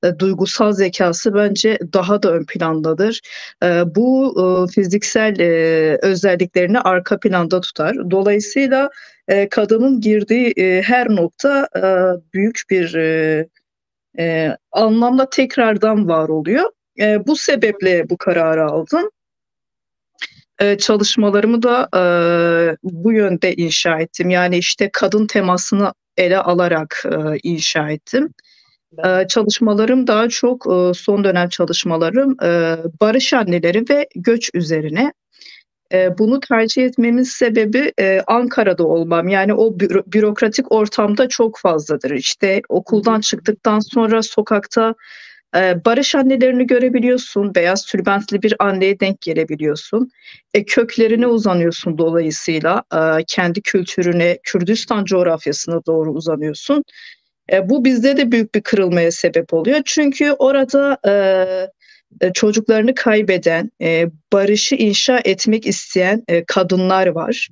e, duygusal zekası bence daha da ön plandadır. E, bu e, fiziksel e, özelliklerini arka planda tutar. Dolayısıyla e, kadının girdiği e, her nokta e, büyük bir e, e, anlamda tekrardan var oluyor. E, bu sebeple bu kararı aldım. E, çalışmalarımı da e, bu yönde inşa ettim. Yani işte kadın temasını ele alarak e, inşa ettim. E, çalışmalarım daha çok e, son dönem çalışmalarım e, barış anneleri ve göç üzerine. E, bunu tercih etmemin sebebi e, Ankara'da olmam. Yani o büro- bürokratik ortamda çok fazladır. İşte okuldan çıktıktan sonra sokakta e, barış annelerini görebiliyorsun, beyaz tülbentli bir anneye denk gelebiliyorsun. E, köklerine uzanıyorsun dolayısıyla, e, kendi kültürüne, Kürdistan coğrafyasına doğru uzanıyorsun. E, bu bizde de büyük bir kırılmaya sebep oluyor. Çünkü orada e, e, çocuklarını kaybeden, e, barışı inşa etmek isteyen e, kadınlar var.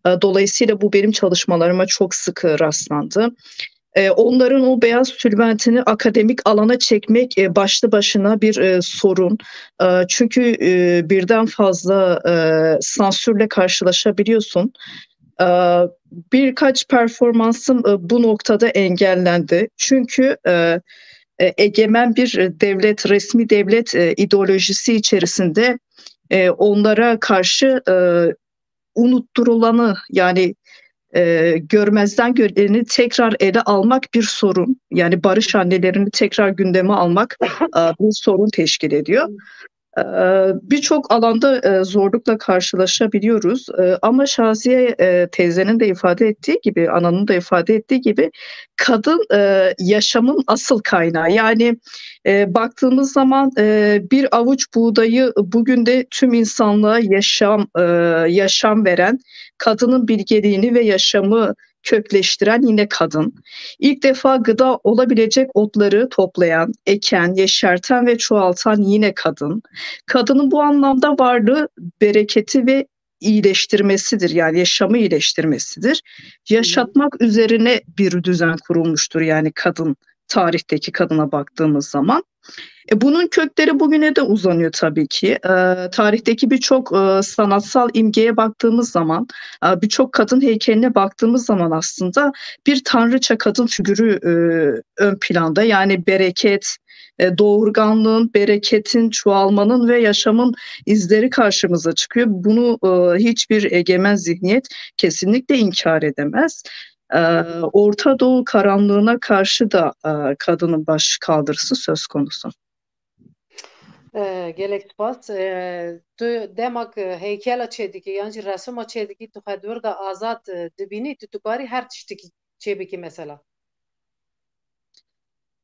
E, dolayısıyla bu benim çalışmalarıma çok sık e, rastlandı. E, onların o beyaz tülbentini akademik alana çekmek e, başlı başına bir e, sorun. E, çünkü e, birden fazla e, sansürle karşılaşabiliyorsun. E, birkaç performansım e, bu noktada engellendi. Çünkü e, e, egemen bir devlet, resmi devlet e, ideolojisi içerisinde e, onlara karşı e, unutturulanı, yani e, görmezden geleni tekrar ele almak bir sorun. Yani barış annelerini tekrar gündeme almak e, bir sorun teşkil ediyor. E, Birçok alanda e, zorlukla karşılaşabiliyoruz. E, ama Şaziye e, teyzenin de ifade ettiği gibi, Ana'nın da ifade ettiği gibi kadın e, yaşamın asıl kaynağı. Yani e, baktığımız zaman e, bir avuç buğdayı bugün de tüm insanlığa yaşam e, yaşam veren, kadının bilgeliğini ve yaşamı kökleştiren yine kadın. İlk defa gıda olabilecek otları toplayan, eken, yeşerten ve çoğaltan yine kadın. Kadının bu anlamda varlığı bereketi ve iyileştirmesidir. Yani yaşamı iyileştirmesidir. Yaşatmak üzerine bir düzen kurulmuştur yani kadın, tarihteki kadına baktığımız zaman. E, bunun kökleri bugüne de uzanıyor tabii ki. E, tarihteki birçok e, sanatsal imgeye baktığımız zaman, e, birçok kadın heykeline baktığımız zaman aslında bir tanrıça kadın figürü e, ön planda. Yani bereket, e, doğurganlığın, bereketin, çoğalmanın ve yaşamın izleri karşımıza çıkıyor. Bunu e, hiçbir egemen zihniyet kesinlikle inkar edemez. E, Orta Doğu karanlığına karşı da e, kadının baş kaldırısı söz konusu. E, gelek spas. E, tu demak e, heykela çêdikî yan jî resima çêdikî, tu xwe di wir de azad e, dibînî, tu dikarî her tiştekî çêbikî mesela.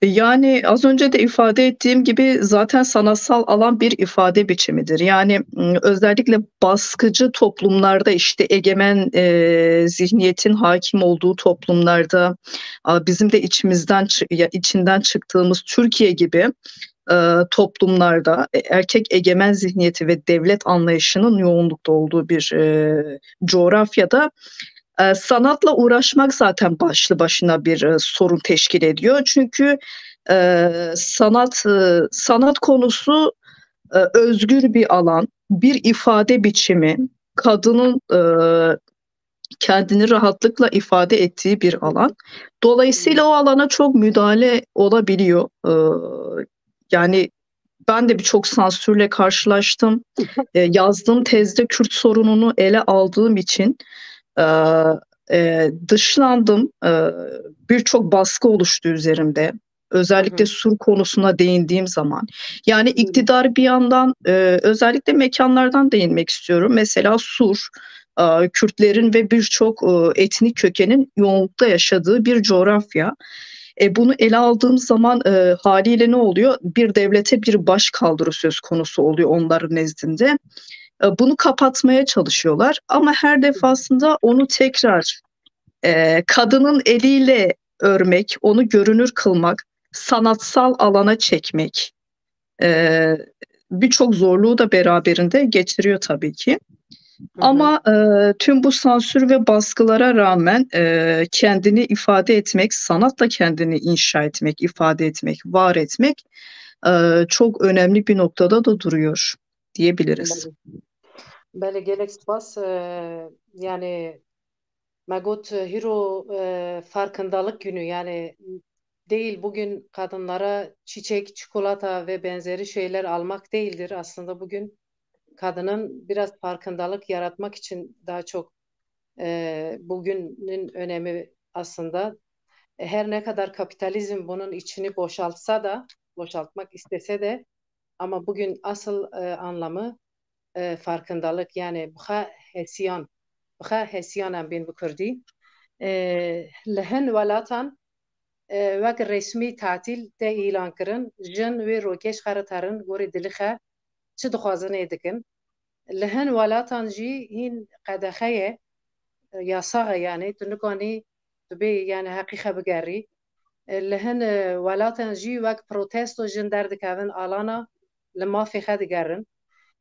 Yani az önce de ifade ettiğim gibi zaten sanatsal alan bir ifade biçimidir. Yani m, özellikle baskıcı toplumlarda, işte egemen e, zihniyetin hakim olduğu toplumlarda, a, bizim de içimizden çı- ya, içinden çıktığımız Türkiye gibi e, toplumlarda, e, erkek egemen zihniyeti ve devlet anlayışının yoğunlukta olduğu bir e, coğrafyada e, sanatla uğraşmak zaten başlı başına bir e, sorun teşkil ediyor. Çünkü e, sanat e, sanat konusu e, özgür bir alan, bir ifade biçimi, kadının e, kendini rahatlıkla ifade ettiği bir alan. Dolayısıyla o alana çok müdahale olabiliyor. E, yani ben de birçok sansürle karşılaştım. E, yazdığım tezde Kürt sorununu ele aldığım için e, e, dışlandım. E, birçok baskı oluştu üzerimde. Özellikle Sur konusuna değindiğim zaman. Yani iktidar bir yandan e, özellikle mekanlardan değinmek istiyorum. Mesela Sur, e, Kürtlerin ve birçok e, etnik kökenin yoğunlukta yaşadığı bir coğrafya. E, bunu ele aldığım zaman e, haliyle ne oluyor? Bir devlete bir baş kaldırı söz konusu oluyor onların nezdinde. E, bunu kapatmaya çalışıyorlar ama her defasında onu tekrar e, kadının eliyle örmek, onu görünür kılmak, sanatsal alana çekmek, e, birçok zorluğu da beraberinde getiriyor tabii ki. Ama e, tüm bu sansür ve baskılara rağmen e, kendini ifade etmek, sanatla kendini inşa etmek, ifade etmek, var etmek e, çok önemli bir noktada da duruyor diyebiliriz. Belê, gelek spas. E, yani me got hîro e, farkındalık günü, yani değil bugün kadınlara çiçek, çikolata ve benzeri şeyler almak değildir. Aslında bugün kadının biraz farkındalık yaratmak için daha çok e, bugünün önemi aslında. E, her ne kadar kapitalizm bunun içini boşaltsa da, boşaltmak istese de, ama bugün asıl e, anlamı e, farkındalık, yani bixa hesiyan, bixa hesiyan em bên bi kurdî. E, li hin welatan e, wek resmî tatîl tê îlan kirin, jin wê rokê ji xwe re terin, gorî dilî xe çi dixwazin ê dikin. Li hin welatan jî hîn qedexe ye, e, yasax e, yani tu nikanî tu bê yani heqî xe bigerî. E, li hin e, welatan jî wek protesto jin derdikevin alana li mafê xe digerin.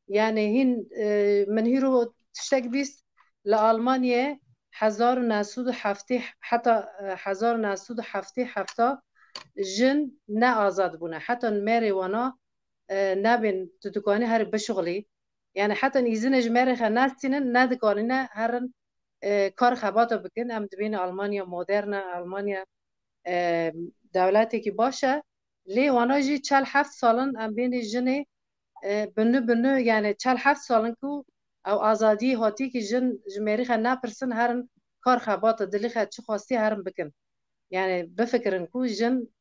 Yani hîn e, min hîro tiştek bîst, li Almanyê hezar û neh sed û heftê heta e, hezar û neh sed û heftê hefta jin ne azad bûne. Heta mêrê wana e, nebên tu dikanî herî bişuxulî. Yani heta îzine ji mêrê xe nestînin, nedikanîne herin e, kar xebata bikin. Em dibînin Almanya modern e, Almanya e, dewletekî baş e. Lê wana jî çel heft sal in em bênê jinê e, binu binu, yani çel heft sal in ku ew azadiyê hatî ki jin ji mêrî xe nepirsin, herin kar xebata dilî xe çi xwestî herin bikin. Yani bifikirin ku jin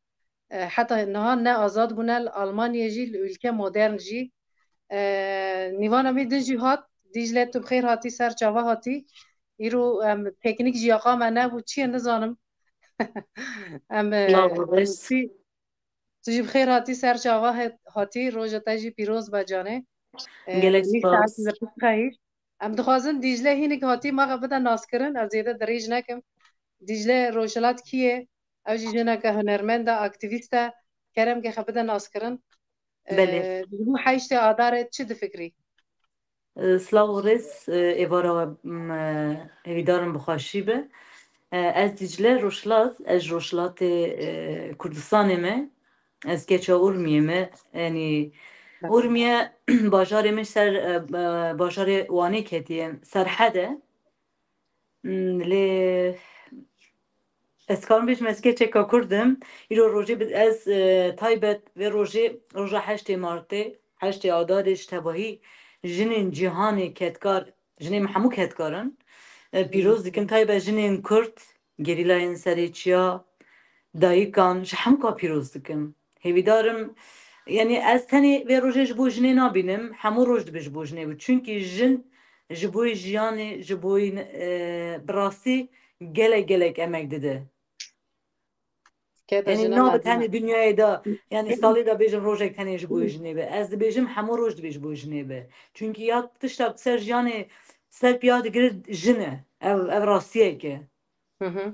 e, heta niha ne azad bûne li Almanyê jî, li ülke modern jî. E, nîvana me din jî hat, Dîcle tu bi xêr hatî, ser çava hatî. Îro em teknîk jî yaxa me nebû, çi ye nizanim. Em e, Sağ ol, Rêz. Tu jî bi xêr hatî, ser çava het- hatî, roja te jî pîroz be canê. E, Gelek nîv saet spas. Li pişt xehîr. Em dixwazin Dîcle hînik hatî me xwe bide naskirin, ez zêde dirêj nekim. Dîcle Rojhilat kî ye? Ew jî jineke hunermend e, aktîvîst e. Kerem ke xwe bide naskirin. Belê. E, ji bo heştê Adarê çi difikrî? E, silav û rêz, e, êvara we, m, e, hêvîdarim bi xweşî be. E, ez Dîcle Rojhilat, ez ji Rojhilatê, e, Kurdistanê me. Ez keça Urmiyê me. Yanî Urmiye bajarê min ser, e, e, bajarê Wanê ketiye, serhed e. Hmm, lê ez karim bêjim ez keçeka Kurd im. Îro rojê bi-, ez, e, taybet vê rojê, roja heştê Martê, heştê Adarê ji tevahî jinên cîhanê kedkar, jinên me hemû kedkar in. E, pîroz dikim taybet jinên Kurd, gerîlayên Serê Çiya, dayikan, ji hemûka pîroz dikim. Hêvîdar im, yanî ez tenê vê rojê ji bo jinê nabînim, hemû roj dibe ji bo jinê bû. Çunkî jin ji bo jiyanê, ji bo, e, bi rastî gelek gelek emek dide. Keda Yanî jina nabe mezin e. Tenê dinyayê de, yanî salê de bêjim rojek tenê ji bo jinê be. Ez dibêjim hemû roj dibe ji bo jinê be. Çunkî ya tişta ser jiyanê ser piya digire jin e. Ev, ev rastiyek e. Hı hı.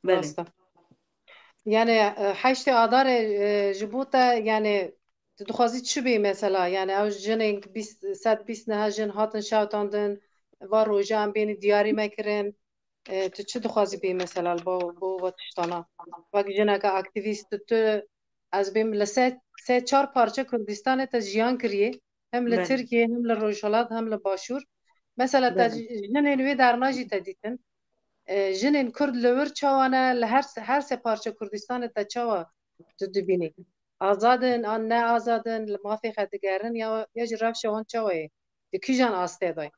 Belê. Rast e. Yani, e, heştê Adarê, e, ji bo te, yani, tu dixwazî çi bê mesela? Yani, ew jinên bîst, sed bîst neha jin hatin şewitandin, va roja em bênî diyarî me kirin. E, tu çi dixwazî bê mesela li bo, bo va tiştana? Wek jineke aktîvîst tu, tu, ez bêm li sê, sê çar parçe Kurdistanê te jiyan kiriye. Hem li Belê. Tirkiye, hem li Rojhilat, hem li Başûr. Mesela te Belê. ji-, jinên wê derna jî te dîtin. E, jinên Kurd li wir çawa ne, li her se-, her sê parçe Kurdistanê te çawa tu dibînî? Azad in an ne azad in, li mafê xwe digerin ya, ya jî rewşa wan çawa ye? Di kîjan astê de ye?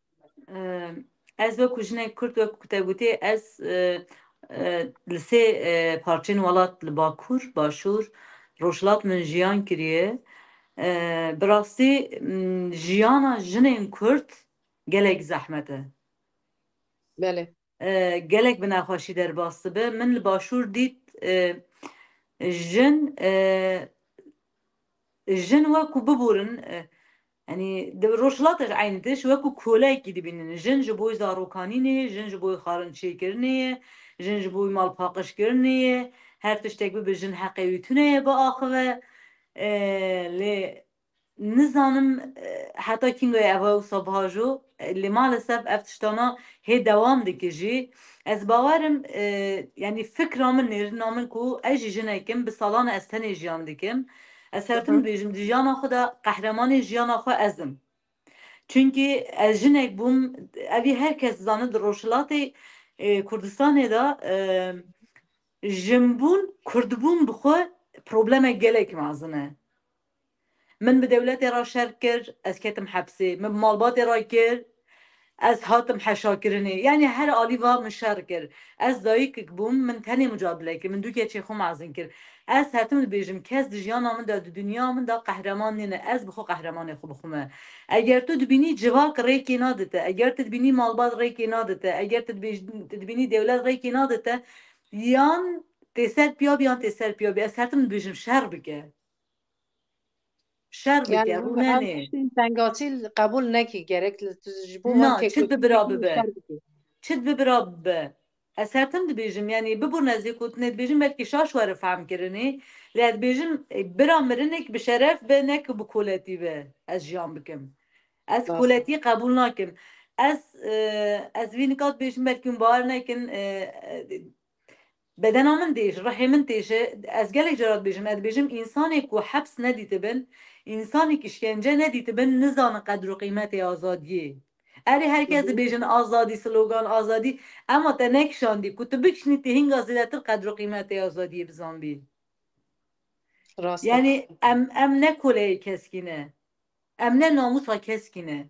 Em, ez wekî jinek Kurd, wekî ku te gotî, ez, e, e, li sê, e, parçeyên welat, li Bakur, Başûr, Rojhilat min jiyan kiriye. E, bi rastî, m, jiyana jinên Kurd gelek zehmet e. Belê. E, gelek bi nexweşî derbas dibe. Min li Başûr dît, e, jin, e, jin wekî biborin, e, yanî di Rojhilat de jî eynî tişt, wekî kolekî dibînin. Jin ji bo zarokanînê ye, jin ji bo xwarin çêkirinê ye, jin ji bo malpaqijkirinê ye. Her tiştek bibe jin heqê wî tune ye biaxive. E, lê nizanim, e, heta kîngayê eva wisa bihajo, e, lê maalesef ev tiştana hê dewam dike jî. Ez bawerim, e, yanî fikra min, nêrîna min ku ez jî jinek im, bi salan e ez tenê jiyan dikim. Ez her tim dibêjim, di jiyana xwe de qehremanê jiyana xwe ez im. Çunkî ez jinek bûm, evî her kes dizane di Rojhilatê, e, Kurdistanê de, e, jinbûn, kurdbûn bi xwe problemek gelek mezin e. Min bi dewletê re şer kir, ez ketim hepsê. Min bi malbatê re kir, ez hatim heşakirinê. Yanî her alî va min şer kir. Ez dayikek bûm, min tenê mucadele kir, min du keçê xwe mezin kir. Ez her tim dibêjim, kes di jiyana min de, di dinya min de qehreman nîne. Ez bi xwe qehremanê xwe bi xwe me. Eger tu dibînî civak rêkê nadite, eger tu dibînî malbat rêkê nadite, eger tu dibêj-, tu dibînî dewlet rêkê nadite, yan tê ser piya bî, yan tê ser piya bî. Ez her tim dibêjim, şer bike. Şer bike, Yani, ev rûnenê. Tiştên tengasî qebûl nekî, gerek li tu ji bo Na, wan çi kêkûtî bi bira nekî bibe. Şer bike. Çi bi bira bibe. Ez her tim dibêjim, yanî bibûrne ez vê gotinê dibêjim, belkî şaş were fehm kirinê. Lê ez dibêjim, e, bira mirinek bi şeref be, ne ku bi koletî be ez jiyan bikim. Ez Rast. Koletiyê qebûl nakim. Ez, e, ez vî nika dibêjim, belkî hûn bawer nekin, e, e, bedena min têje, rihê min têje. Ez gelek cara dibêjim, ez dibêjim, însanê ku heps nedîtibin, însanê ku îşkence nedîtibin, nizanin qedr û qîmetê azadiyê. Erê, her kes Hı hı. Dibêjin azadî, slogan azadî, ema te nekişandî ku tu bikişnî, tê hînga zêdetir qedr û qîmetê azadiyê bizanbî. Rast e. Yanî em, em ne koleyê keskî ne. Em ne namûsa keskî ne.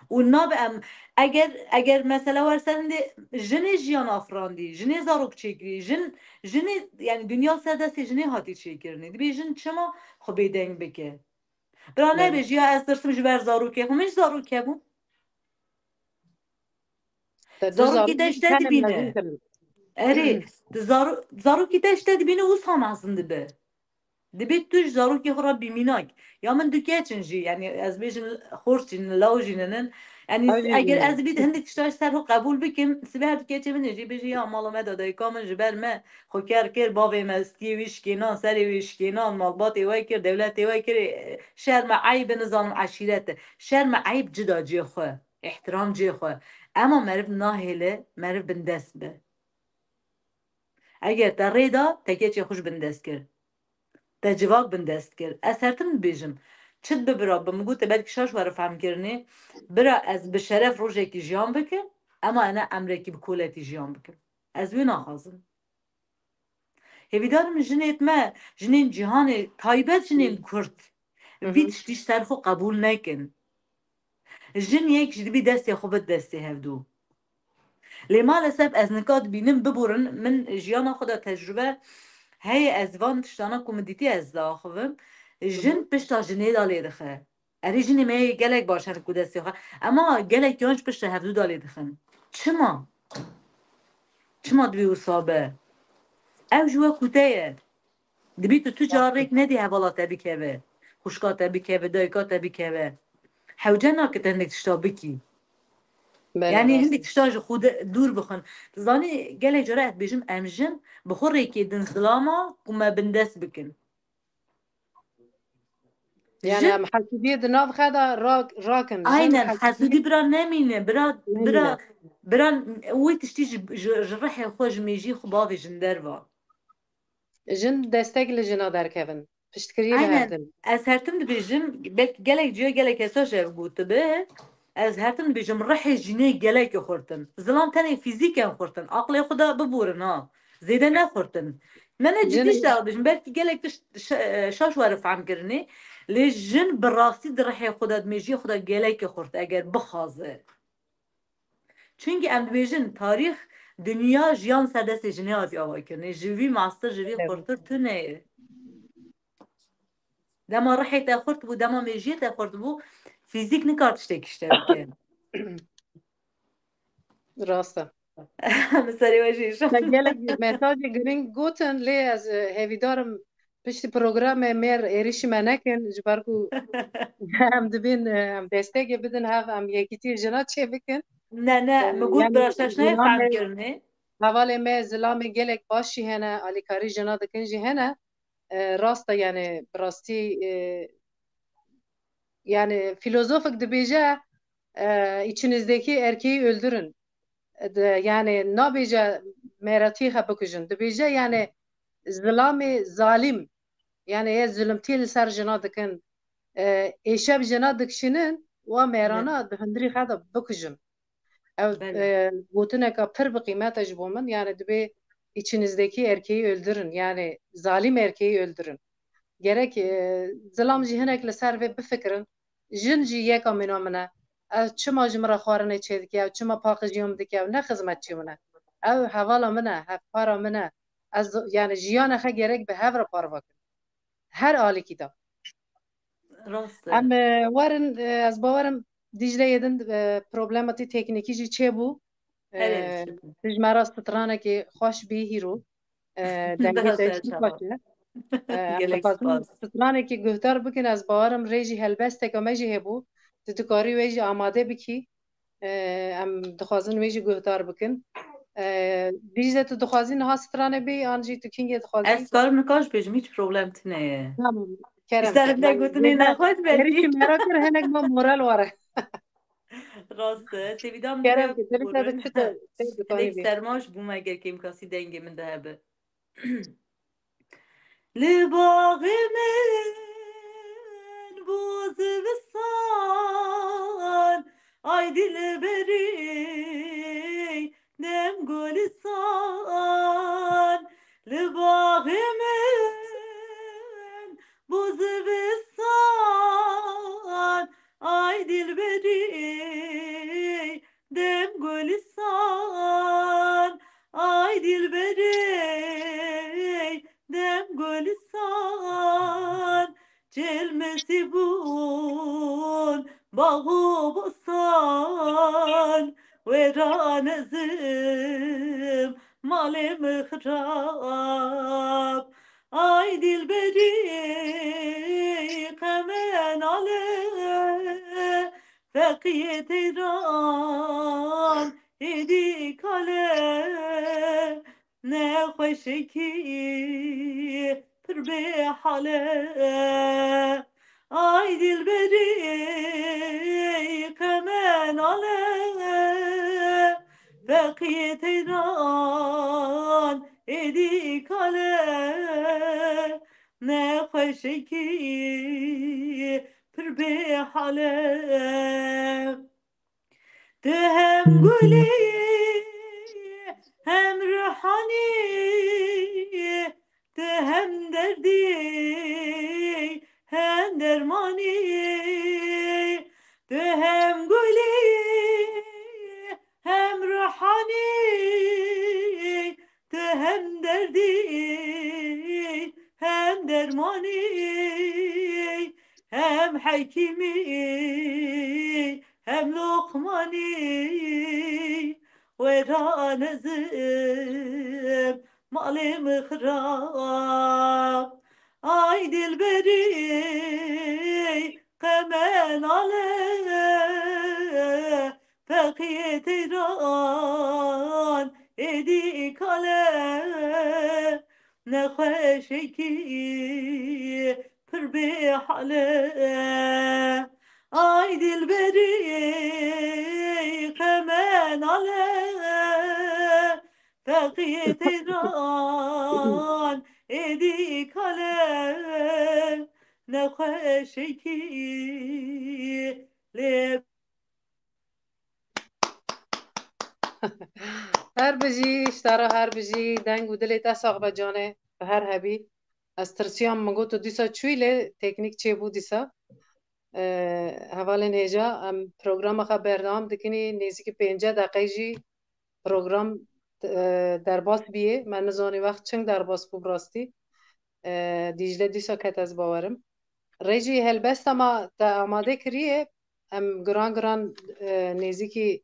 Û nabe em, eger, eger mesela wer ser hindê jinê jiyan afirandî, jinê zarok çêkirî, jin, jinê, yanî dinya ser destê jinê hatî çêkirinê. Dibê jin çima xwe bêdeng bike? Bira Belê. Nebêjî ya ez tirsim ji ber zarokê xwe. Min jî zarok hebû. Te du Zarokî zarokî te ji te tenê dibîne. Mezin kirin. Erê, tu zaro-, zarokî te ji te dibîne, wisa mezin dibe. Dibê tu ji zarokê xwe re bî mînak. Ya min du keç in jî, yanî ez bêjim xort jî ne, law jî ne, ne. Yanî Ew jî eger ne. Ez bî hindek tişta ji ser xwe qebûl bikim, sibê her du keçê min ê jî bêjî, ya mala me de dayika min ji ber me xwe ker kir, bavê me stiyê wî şikênan, serê wî şikênan, malbatê we kir, dewletê we kir, şerm e, eyb e, nizanim eşîret e. Şerm e, eyb cida cihê xwe, îhtiram cihê xwe. Ema meriv nahêle, meriv bindest be. Eger te rê da, te keçê xwe ji bindest kir. Te civak bindest kir. Ez her tim dibêjim, çi dibe bira, bi min gote belkî şaş were fehmkirinê, bira ez bi şeref rojekî jiyan bikim, ema ene emrekî bi koletî jiyan bikim. Ez wê naxwazim. Hêvîdar im jinêt me, jinên cîhanê, taybet jinên Hı. Kurd, Hı vî hı. Tiştî ji ser xwe qebûl nekin. Jin yek ji dibî destê xwe bid destê hevdû. Lê maalesef ez nika dibînim, biborin, min jiyana xwe de tecrube heye, ez van tiştana ku min dîtî ez diaxivim. Jin Hı hı. Pişta jinê de lê dixe. Erê, jinê me yê gelek baş hene ku destê xwe. Ema gelek yan ji pişta hevdû de lê dixin. Çima? Çima dibê wisa be? Ew ji we kute ye. Dibî tu tu carek nedî hevala te bikeve. Xwişka te bikeve, dayika te bikeve. Hewce nake te hindek tişta bikî. Belê, yanî rast. Hindek tişta ji xwe de dûr bixin. Tu zanî gelek cara ez dibêjim em jin bi xwe rêkê din zilama ku me bindest bikin. Yani Jin em hesûdiyê di nav xwe de rak-, rakin. Jin Aynen, hesûdî hesûdî bira nemîne, bira, nemîne. Bira, bira wê tiştî ji, ji, ji rihê xwe, ji mêjiyê xwe bavêjin derva. Jin destek li jina derkevin. Piştgiriyê li Aynen. Her tim. Ez her tim dibêjim, belkî gelek ciya gelek kesa ji ev gotibe, ez her tim dibêjim, rihê jinê gelekî xurtin. Zilam tenê fîzîken xurtin. Aqlê xwe de biborin ha. Zêde nexurtin. Me ne cidî Jin- ji te dibêjim. Belkî gelek tişt şa-, şaş were fehmkirinê. Lê jin bi rastî di rihê xwe de, di mêjiyê xwe de gelekî xurt eger bixwaze. Çunkî em dibêjin, tarîx, dinya, jiyan ser destê jinê hatiye avakirinê. Ji vî mastir, ji vî Evet. Xurtir tune ye. Dema rihê te xurt bû, dema mêjiyê te xurt bû, fîzîk nikar tiştekî ji te bike. Rast e. Min serê we jî şand. Te gelek mesajê girîng gotin, lê ez, e, hêvîdar im piştî programê mêr êrîşî me nekin, ji ber ku em dibîn, e, em destekê bidin hev, em yekîtiyê jina çêbikin. Ne, ne, E, min got yanî bira şaş nayê zilamê, fehmkirinê. Hevalê me zilamê gelek baş jî hene, alîkarî jina dikin jî hene. E, rast e, yanî bi rastî, e, Yani filozofek dibêje, e, içinizdeki erkeği öldürün. De, yani nabêje mêretî xwe bikujin. Dibêje yani zilamê zalim. Yani ê zulmtî li ser jina dikin. E, êşev jina dikişînin, wa mêrana di hundirî xwe de bikujin. Ew, Belê. e, gotineka pir bi qîmet e ji bo min. Yani dibê içinizdeki erkeği öldürün. Yani zalim erkeği öldürün. Gerek, e, zilam jî hinek li ser vê bifikirin. Jin jî yeka mîna min e. Ew çima ji min re xwarinê çêdike, ew çima paqijiyê min dike, ew ne xizmetçî min e. Ew hevala min e, hevpara min e. Ez, yani jiyana xwe gerek bi hev re parve kirin. Her alîkî de. Rast e. Em, e, werin, e, ez bawerim Dîcleyê din, e, problematî teknîkî jî çêbû. E, Erê, şikir. Ji me re stranekê xweş bî hîro. E, dengê Daha te ser çi çava. Xweş e. E, em Gelek dixwazin spas. Stranekê guhdar bikin, ez bawerim rê jî helbesteke me jî hebû. Tu dikarî wê jî amade bikî. E, em dixwazin wê jî guhdar bikin. E, Dîcle, tu dixwazî niha stranê bî, an jî tu kîngê dixwazî? Ez karim nika jî bêjim, hiç problem tine ye. Tamam. Kerem Ser ke. Ne gotinê nexwet belkî. Herî merak kir, hinek me moral were. Rast e, sêvîda min Kerem ke, dilê te dixçe te, te dikanî bê. Serma ji bo me eger kêmkasî dengê min de hebe. Li baxê min bo zivistan, ay dilberî dem gulistan. Li baxê min bo zivistan, ay dilberî dem gulistan, ay dilberî dem gulistan. Çelmesî bûn bax û bostan, wêran ezim malê min xirab. Ay dilberî qeme nale, feqiyê teyran êdî kale. Nexweşikî pir bê hale. Ay dilberî qeme nale, feqiyê teyran êdî kale. Nexweşikî pir bê hale. Tu hem gulî, hem ruhanî, tu hem derdî, hem dermanî. Tu hem gulî, hem ruhanî, tu hem derdî, hem dermanî, hem hekîmî, hem loqmanî. Wêran ezim malê min xirab. Ay dilberî qeme nale, feqiyê teyran êdî kale. Nexweşikî pir bê hale. Ay dilberî qeme nale, feqiyê teyran êdî kale. Nexweşikî lê Her bijî, ji te re her bijî, deng û dilê te sax be canê, bi her hebî. Ez tirsiyam, min got tu dîsa çûyî, lê teknîk çêbû dîsa. Ee, hevalên hêja, em programa xwe berdewam dikinî, nêzîkî pêncî deqeyê jî program, e, derbas bîyê. Me nizanî wext çing derbas bû bi rastî. E, Dîcle dîsa ket ez bawerim. Rê jî helbesta me te amade kiriye. Em giran giran, e, nêzîkî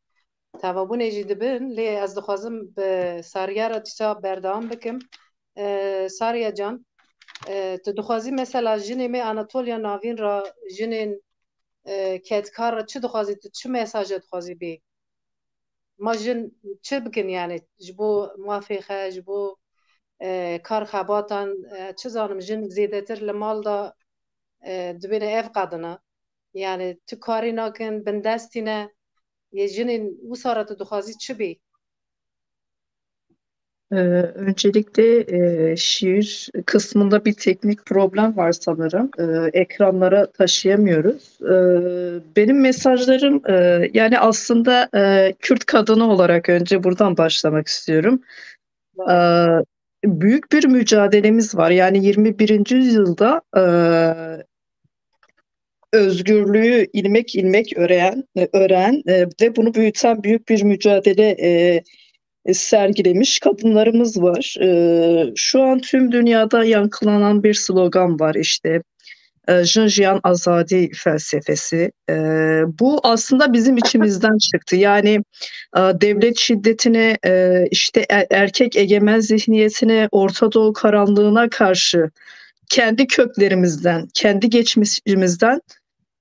tevabûnê jî dibin. Lê ez dixwazim bi Sariya re dîsa berdewam bikim. E, Sariya can, e, tu dixwazî mesela jinê me Anatoliya Navîn re, jinên, e, kedkar re çi dixwazî, tu çi mesaje dixwazî bê? Ma jin çi bikin yani ji bo mafê xwe, ji bo, e, kar xebatan, e, çi zanim jin zêdetir li mal de, e, dibêne ev qadina. Yani tu karî nakin, bindestî ne. Yê jinên wisa re tu dixwazî çi bî? Ee, öncelikle e, şiir kısmında bir teknik problem var sanırım. Ee, ekranlara taşıyamıyoruz. Ee, benim mesajlarım e, yani aslında e, Kürt kadını olarak önce buradan başlamak istiyorum. Ee, büyük bir mücadelemiz var. Yani yirmi birinci yüzyılda e, özgürlüğü ilmek ilmek öreyen, e, ören e, ve bunu büyüten büyük bir mücadele e, e, sergilemiş kadınlarımız var. E, şu an tüm dünyada yankılanan bir slogan var işte. E, Jin Jiyan Azadi felsefesi. E, bu aslında bizim içimizden çıktı. Yani e, devlet şiddetine, e, işte e- erkek egemen zihniyetine, Orta Doğu karanlığına karşı kendi köklerimizden, kendi geçmişimizden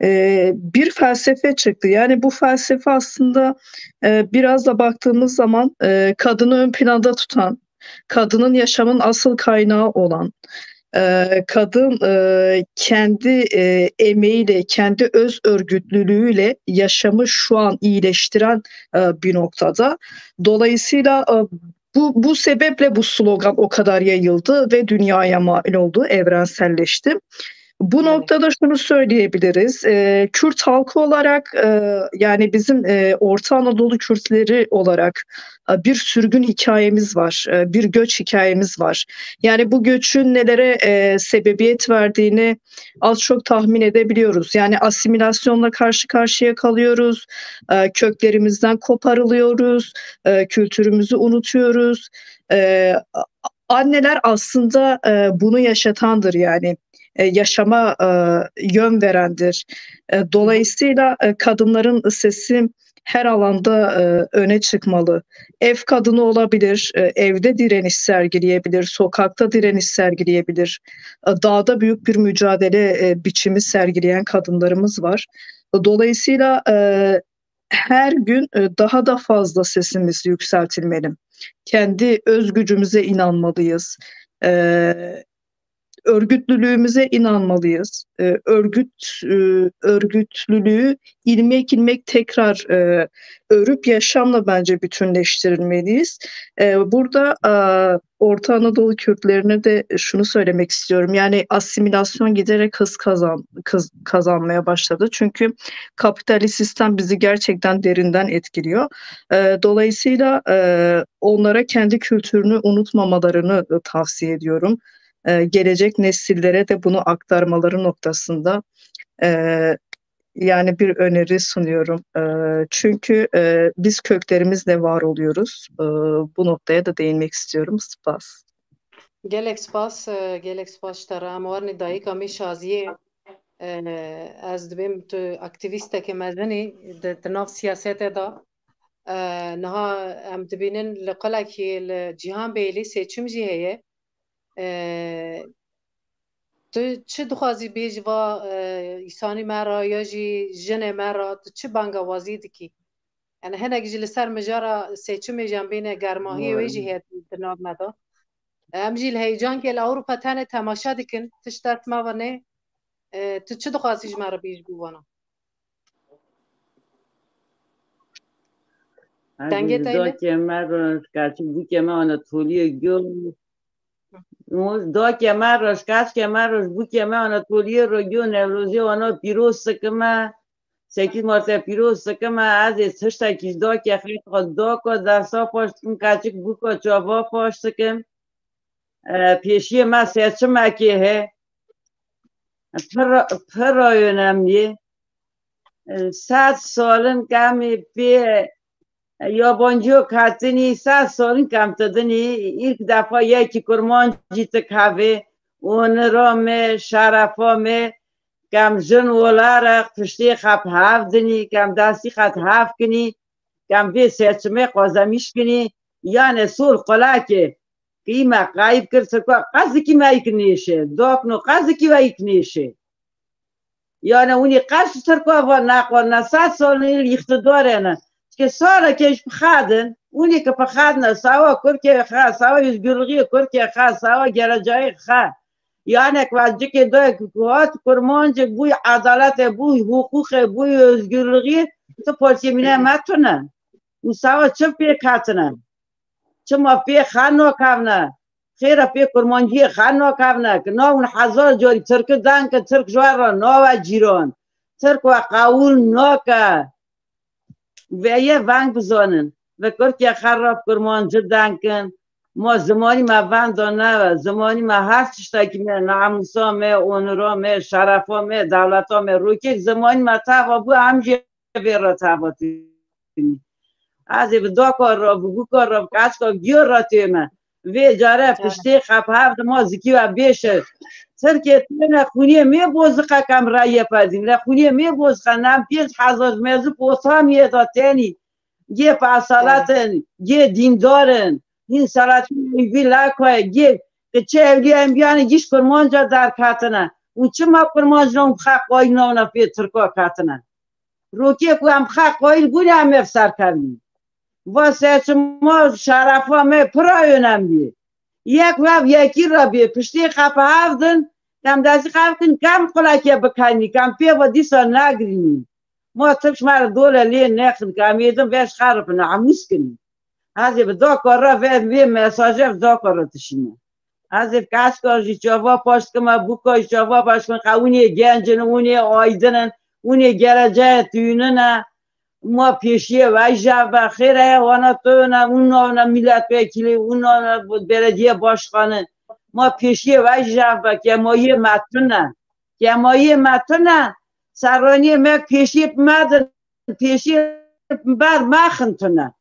e, bir felsefe çıktı. Yani bu felsefe aslında e, biraz da baktığımız zaman e, kadını ön planda tutan, kadının yaşamın asıl kaynağı olan, e, kadın e, kendi e, emeğiyle, kendi öz örgütlülüğüyle yaşamı şu an iyileştiren e, bir noktada. Dolayısıyla e, bu, bu sebeple bu slogan o kadar yayıldı ve dünyaya mal oldu, evrenselleşti. Bu noktada şunu söyleyebiliriz. E, Kürt halkı olarak, e, yani bizim e, Orta Anadolu Kürtleri olarak e, bir sürgün hikayemiz var, e, bir göç hikayemiz var. Yani bu göçün nelere e, sebebiyet verdiğini az çok tahmin edebiliyoruz. Yani asimilasyonla karşı karşıya kalıyoruz, e, köklerimizden koparılıyoruz, e, kültürümüzü unutuyoruz. E, anneler aslında e, bunu yaşatandır yani. E, yaşama e, yön verendir. E, dolayısıyla e, kadınların sesi her alanda e, öne çıkmalı. Ev kadını olabilir, e, evde direniş sergileyebilir, sokakta direniş sergileyebilir. E, dağda büyük bir mücadele e, biçimi sergileyen kadınlarımız var. Dolayısıyla e, her gün e, daha da fazla sesimiz yükseltilmeli. Kendi öz gücümüze inanmalıyız. E, örgütlülüğümüze inanmalıyız. E, örgüt e, örgütlülüğü ilmek ilmek tekrar e, örüp yaşamla bence bütünleştirilmeliyiz. E, burada e, Orta Anadolu Kürtlerine de şunu söylemek istiyorum. Yani asimilasyon giderek hız kazan hız kazanmaya başladı. Çünkü kapitalist sistem bizi gerçekten derinden etkiliyor. E, dolayısıyla e, onlara kendi kültürünü unutmamalarını e, tavsiye ediyorum. E, gelecek nesillere de bunu aktarmaları noktasında e, yani bir öneri sunuyorum. E, çünkü e, biz köklerimizle var oluyoruz. E, bu noktaya da değinmek istiyorum. Spas. Gelek spas, e, gelek spas ji te re. Em warinê dayika me Şaziyê. E, ez dibêm tu aktivîstekê mezin î di, di nav siyasetê de. E, niha em dibînin li qulekî li Cîhan Bêlî seçim jî heye. E, tu çi dixwazî bêjî va e, îsanî me re ya jî jinê me re, tu çi bangewazî dikî? Yani hinek jî li ser mijara seçimê jî em bêne germahiyê wê jî heye di nav me de. Em jî li heyecankê li Ewropa tenê temaşe dikin, tişt dest me ve nê. E, tu çi dixwazî ji me re bêjî bo vana? Dengê te ne? Dakê me roj, kaçik bûkê me Anatoliye gul. Dakê me roj, kaçikê me roj, bûkê me Anatoliye ro gul, Newrozê wana pîroz sikime. Sekîz Martê pîroz sikime. Ez ê tiştekî ji dakê xeyr xwe dako desta paş dikim, kaçik bûka çava paş dikim. E, pêşiyê me seçimekê he. Pir, pir rayonî ye. E, sed salin kemî pê yabancîyo ketinî, sed salin kem tu dinî, ilk defa yekî kurmancî tu kevê, onira me, şerefa me, kem jin olarak piştê xwe bi hev dinî, kem destî xwe di hev kinî, kem vê seçimê xwezemîş kinî, yanê sol qulekê. Qîme qayîb kir, sirko qas dikî me yik nêşe. Dokno qas dikî we yik nêşe. Yani hûnî qas sirko va naqo ne sed sal îl îqtidarê ne. Çike saleke ji pixadin, hûnî ki pixadine sawa kurkê xe, sawa özgürlüğü kurkê xe, sawa gelecayê xe. Yanek va cikê dayek ku hat kurmancê bûy edaletê, bûy huqûqê, bûy özgürlüğü, tu polîsê mîne me tune. Û sawa çi pê katine? Çima pê xan nakevne? Xêra pê kurmanciyê xan nakevne? Ki nawin hezar carî Tirki den ki Tirk ji we re nawe cîran. Tirk we qewûl nake. Veye veng bizanin. Ve Kurkiye xerab kurmanci denkin. Ma zimanî me venda neve. Zimanî me her tiştekî me, namusa me, onura me, şerefa me, dewleta me. Rokek zimanî me teva bû, em jî vê re teva tînî. Ez ê bi daka re, bi bûka re, bi keçka giyo re tême. Vê care piştê xep hev di ma zikî ve bêşe. Tirkê têne xûniyê mê boziqe kem reye pezîn. Le xûniyê mê boziqe nem pênc hezar mezû potamiyê da tenî. Gê pesalatin, gê dîndarin. Hîn Selahattin Eyyûbî lakoye, gê qiçe ewlîya enbîyanê giş kurmanca derketine. Û çima kurmanc non xeq wayî navna pê Tirka ketine? Rokê ku em xeq qayîl bûne em ev serkevnî. Va seçima şerefa me pira önemlî. Yek vev yekî re bê, piştê xepe hev din, kem destî xev kin, kem qulekê bikenî, kem pê ve dîsa negirînî. Ma tifş me re dole lê nexin, kem êdin veş xeripin, emûs kinî. Ez ê bi daka re ve vê mesaje bi daka re dişîne. Ez ê bi keska jî çava paş dikime, bûka jî çava paş dikim, qe hûn ê genc in, hûn ê aydin in, hûn ê geleceya tûnin e. Ma pêşiyê ve jî ev be, xêr e, wana to ne, hûn navne milletvekilî, hûn navne belediye başkanı. Ma pêşiyê ve jî ev be, kemayiyê me tune. Kemayiyê me tune, serraniyê me pêşiyê me din, pêşiyê ber me xintine.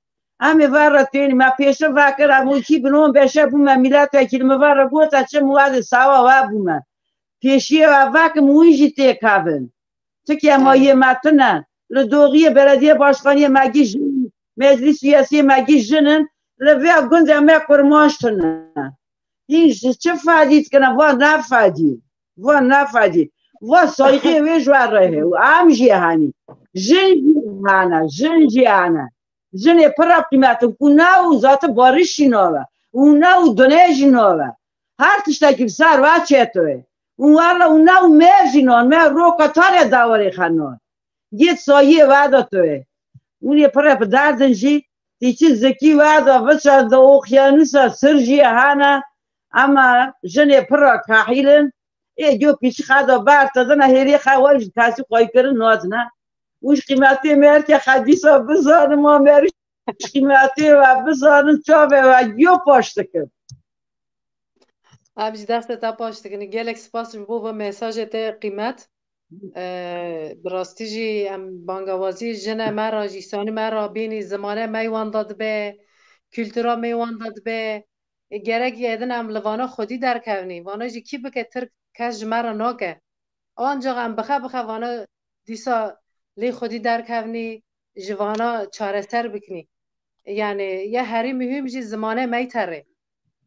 Em ê ver re tênî, me pêşe vekir, em wekî bin on beşe bûme milletvekilî, min ver re gote çi, min wazê sawa we bûme. Pêşiyê we vekim, hûn jî têkevin. Ti kemayiyê me tune. Li doxiyê belediye başkaniyê me gî jin, meclis üyesiyê me gî jin in. Li vê gundê me kurmanc tune. Hîn ji çi fedî dikine? Va ne fedî. Va ne fedî. Va saygê wê ji we re heye. Û em jî henî. Jin jî hene. Jin jî hene. Jinê pir re qîmet in. Ku ne û zati barişî nabe. Û ne û dunê jî nabe. Her tiştekî bi ser ve çêtoye. Û were û ne û me jî nan. Me roka tane dawarê xenan. Gêt sayiyê we de toye. Hûn ê pir re bi derdin jî. Tîçi zikî we de biçe di oxyanusa sir jî hene. Ema jinê pir re kahîl in. Ê gök pîçi xeda ber te dina hêrê xewa ji kesî xwey kirin nadine. Û ji qîmetê me her ke xedîsa bizanin, ma me ji qîmetê we bizanin, çavê we giyo paş dikin. Em ji destê te paş dikin. Gelek spas ji bo vê mesajê te qîmet. Ee, bi rastî jî em bangawazî jine me re, jîsanî me re bînî, zimanê me wanda dibe, kultura me wanda dibe. Ê, gerek yê din em li vana xwedî derkevnî. Vana jî kî bike Tirk kes ji me re nake. Ancaq em bixe bixe vana dîsa lê xwedî derkevnî, ji vana çareser biknî. Yani ya herî muhîm jî zimanê me yî terê.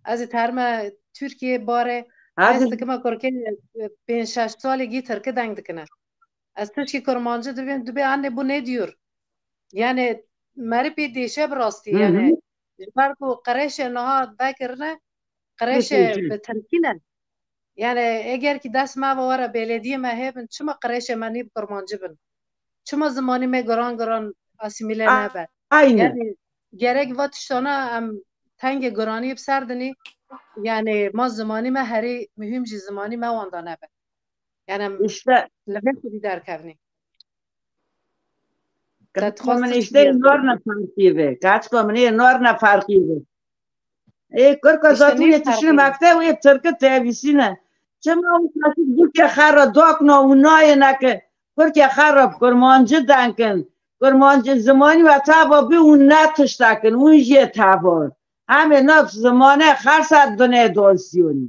Ez ê terime Tirkiyê barê, ez dikime kurkê pênc şeş salî gî tirki deng dikine. Ez tişkî kurmancî dibêm, dibê anne bu ne diyor? Yani merî pê dêşe bi rastî, yani ji ber ku qirêşê niha vekirine, qirêşê bi tirkî ne. Yani eger ki dest me ve were belediyê me hêbin, çima qirêşê me nî bi kurmancî bin? Çima zimanî me giran giran asîmîle nebe? Aynen. Yani gerek va tiştana em tengê giranî bi ser dinî, yani ma zimanî me herî muhîm jî zimanî me wanda nebe. Yani em işte li vê xwedî derkevnî. Kaçko min işte nor ne farkî ve. Kaçko min ê nor ne farkî ve. Ê kurka zatûnê tişine mektev ê tirki tevîsîne. Çima û kaçik Kurkê xera dokno û nayêne ke Kurkê xera kurmancî denkin. Kurmancî zimanî ve tava bi û ne tiştekin. Û jê tava. Em ê nav zimane xersa dunê donsiyonî.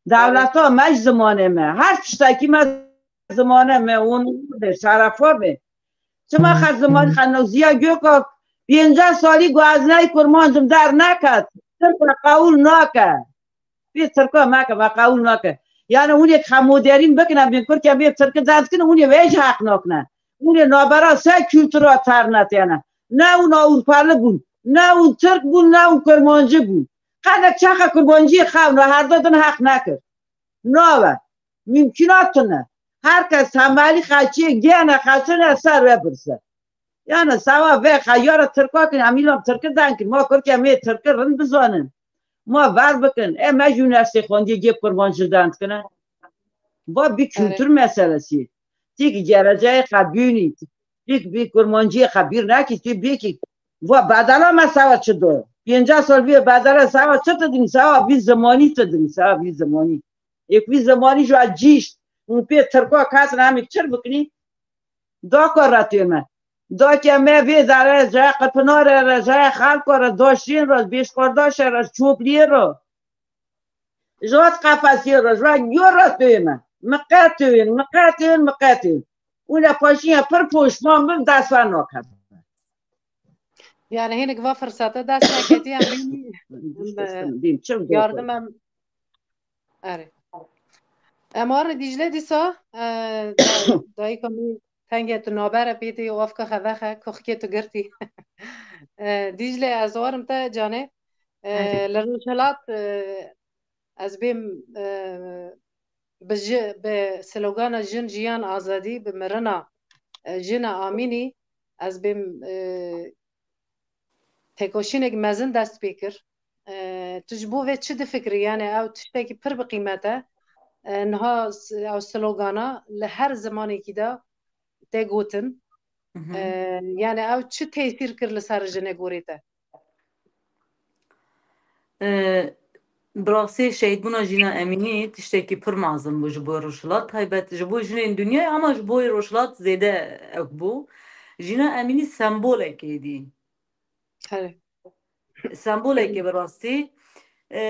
Dewleta me ji zimanê me. Her tiştekî me zimanê me, onû be, şerefa be. Çima xer zimanî xenoziya Gökok pênceh salî ku ez ney kurmancim der neket. Tirka qewûl nake. Pê Tirka meke, me qewûl nake. Yani hûn ê xemoderîn bikine, bên Kurke bê Tirki derdikine, hûn ê wê jî heq nakine. Hûn ê nabera se kultura ternetene. Ne hûn Avrupalî bûn, ne hûn Tirk bûn, ne hûn Kurmancî bûn. Qenek çaxa Kurmancî xewna, herda din heq nekir. Nabe. Mümkünat tune. Her kes temelî xeçiyê gene xeçine ser ve birse. Yani sava ve xeyara Tirka kin, em îlam Tirki den kin. Ma Kurke mê Tirki rind bizanin. Ma ver bikin. E me jî üniversite xwendiye gê Kurmancî den dikine. Va bir kültür meselesi. Tek geleceğe xebînî. Tek bir Kurmancîye xebîr nekî, tu bêkî. Va bedela me sava çi do? Pêncah sal bîye bedela sava çi tu din? Sava bir zamanî tu din, sava bir zamanî. Êk bir zamanî ji cîşt. Û pê Tirka kesin em êk çir bikinî. Daka re tê me. Dake me vê dere, jaya Qepinare re, jaya xelko re, daşên re, bêşkardaşe re, çopliyê re. Ji hat qefesiyê re, ji hat yo re tê me. Miqetên, miqetên, miqetên. Û le paşiya pir poşman bim, dest wer nakem. Yani hinek va firsete dest neketiye, em bînî, em, e, yardım em. Erê. Em warê Dîcle dîsa, e, da-, dayika min tengê tu nabere pêtê û afka xevexe, kuxkê tu girtî. E, Dîcle, ez warim te canê. E, Erê. Li Rojhilat, e, ez bêm, e, bi ji-, bi slogana Jin, Jiyan, Azadî, bi mirina, e, jina Amînî, ez bêm, e, têkoşînek mezin dest pê kir. E, tu ji bo vê çi difikirî? Yani ew tiştekî pir bi qîmet e. E, niha s-, ew slogana li her zimanekî de tê gotin. Hı hı. E, yani ew çi tesîr kir li ser jinê gorê te? E, bi rastî şehîdbûna Jîna Emînî tiştekî pir mezin bû ji bo Rojhilat, taybet ji bo jinên dinyayê, ama ji bo Rojhilat zêde ew bû. Jîna Emînî sembolekê dî. Erê. Sembolekê bi rastî. E,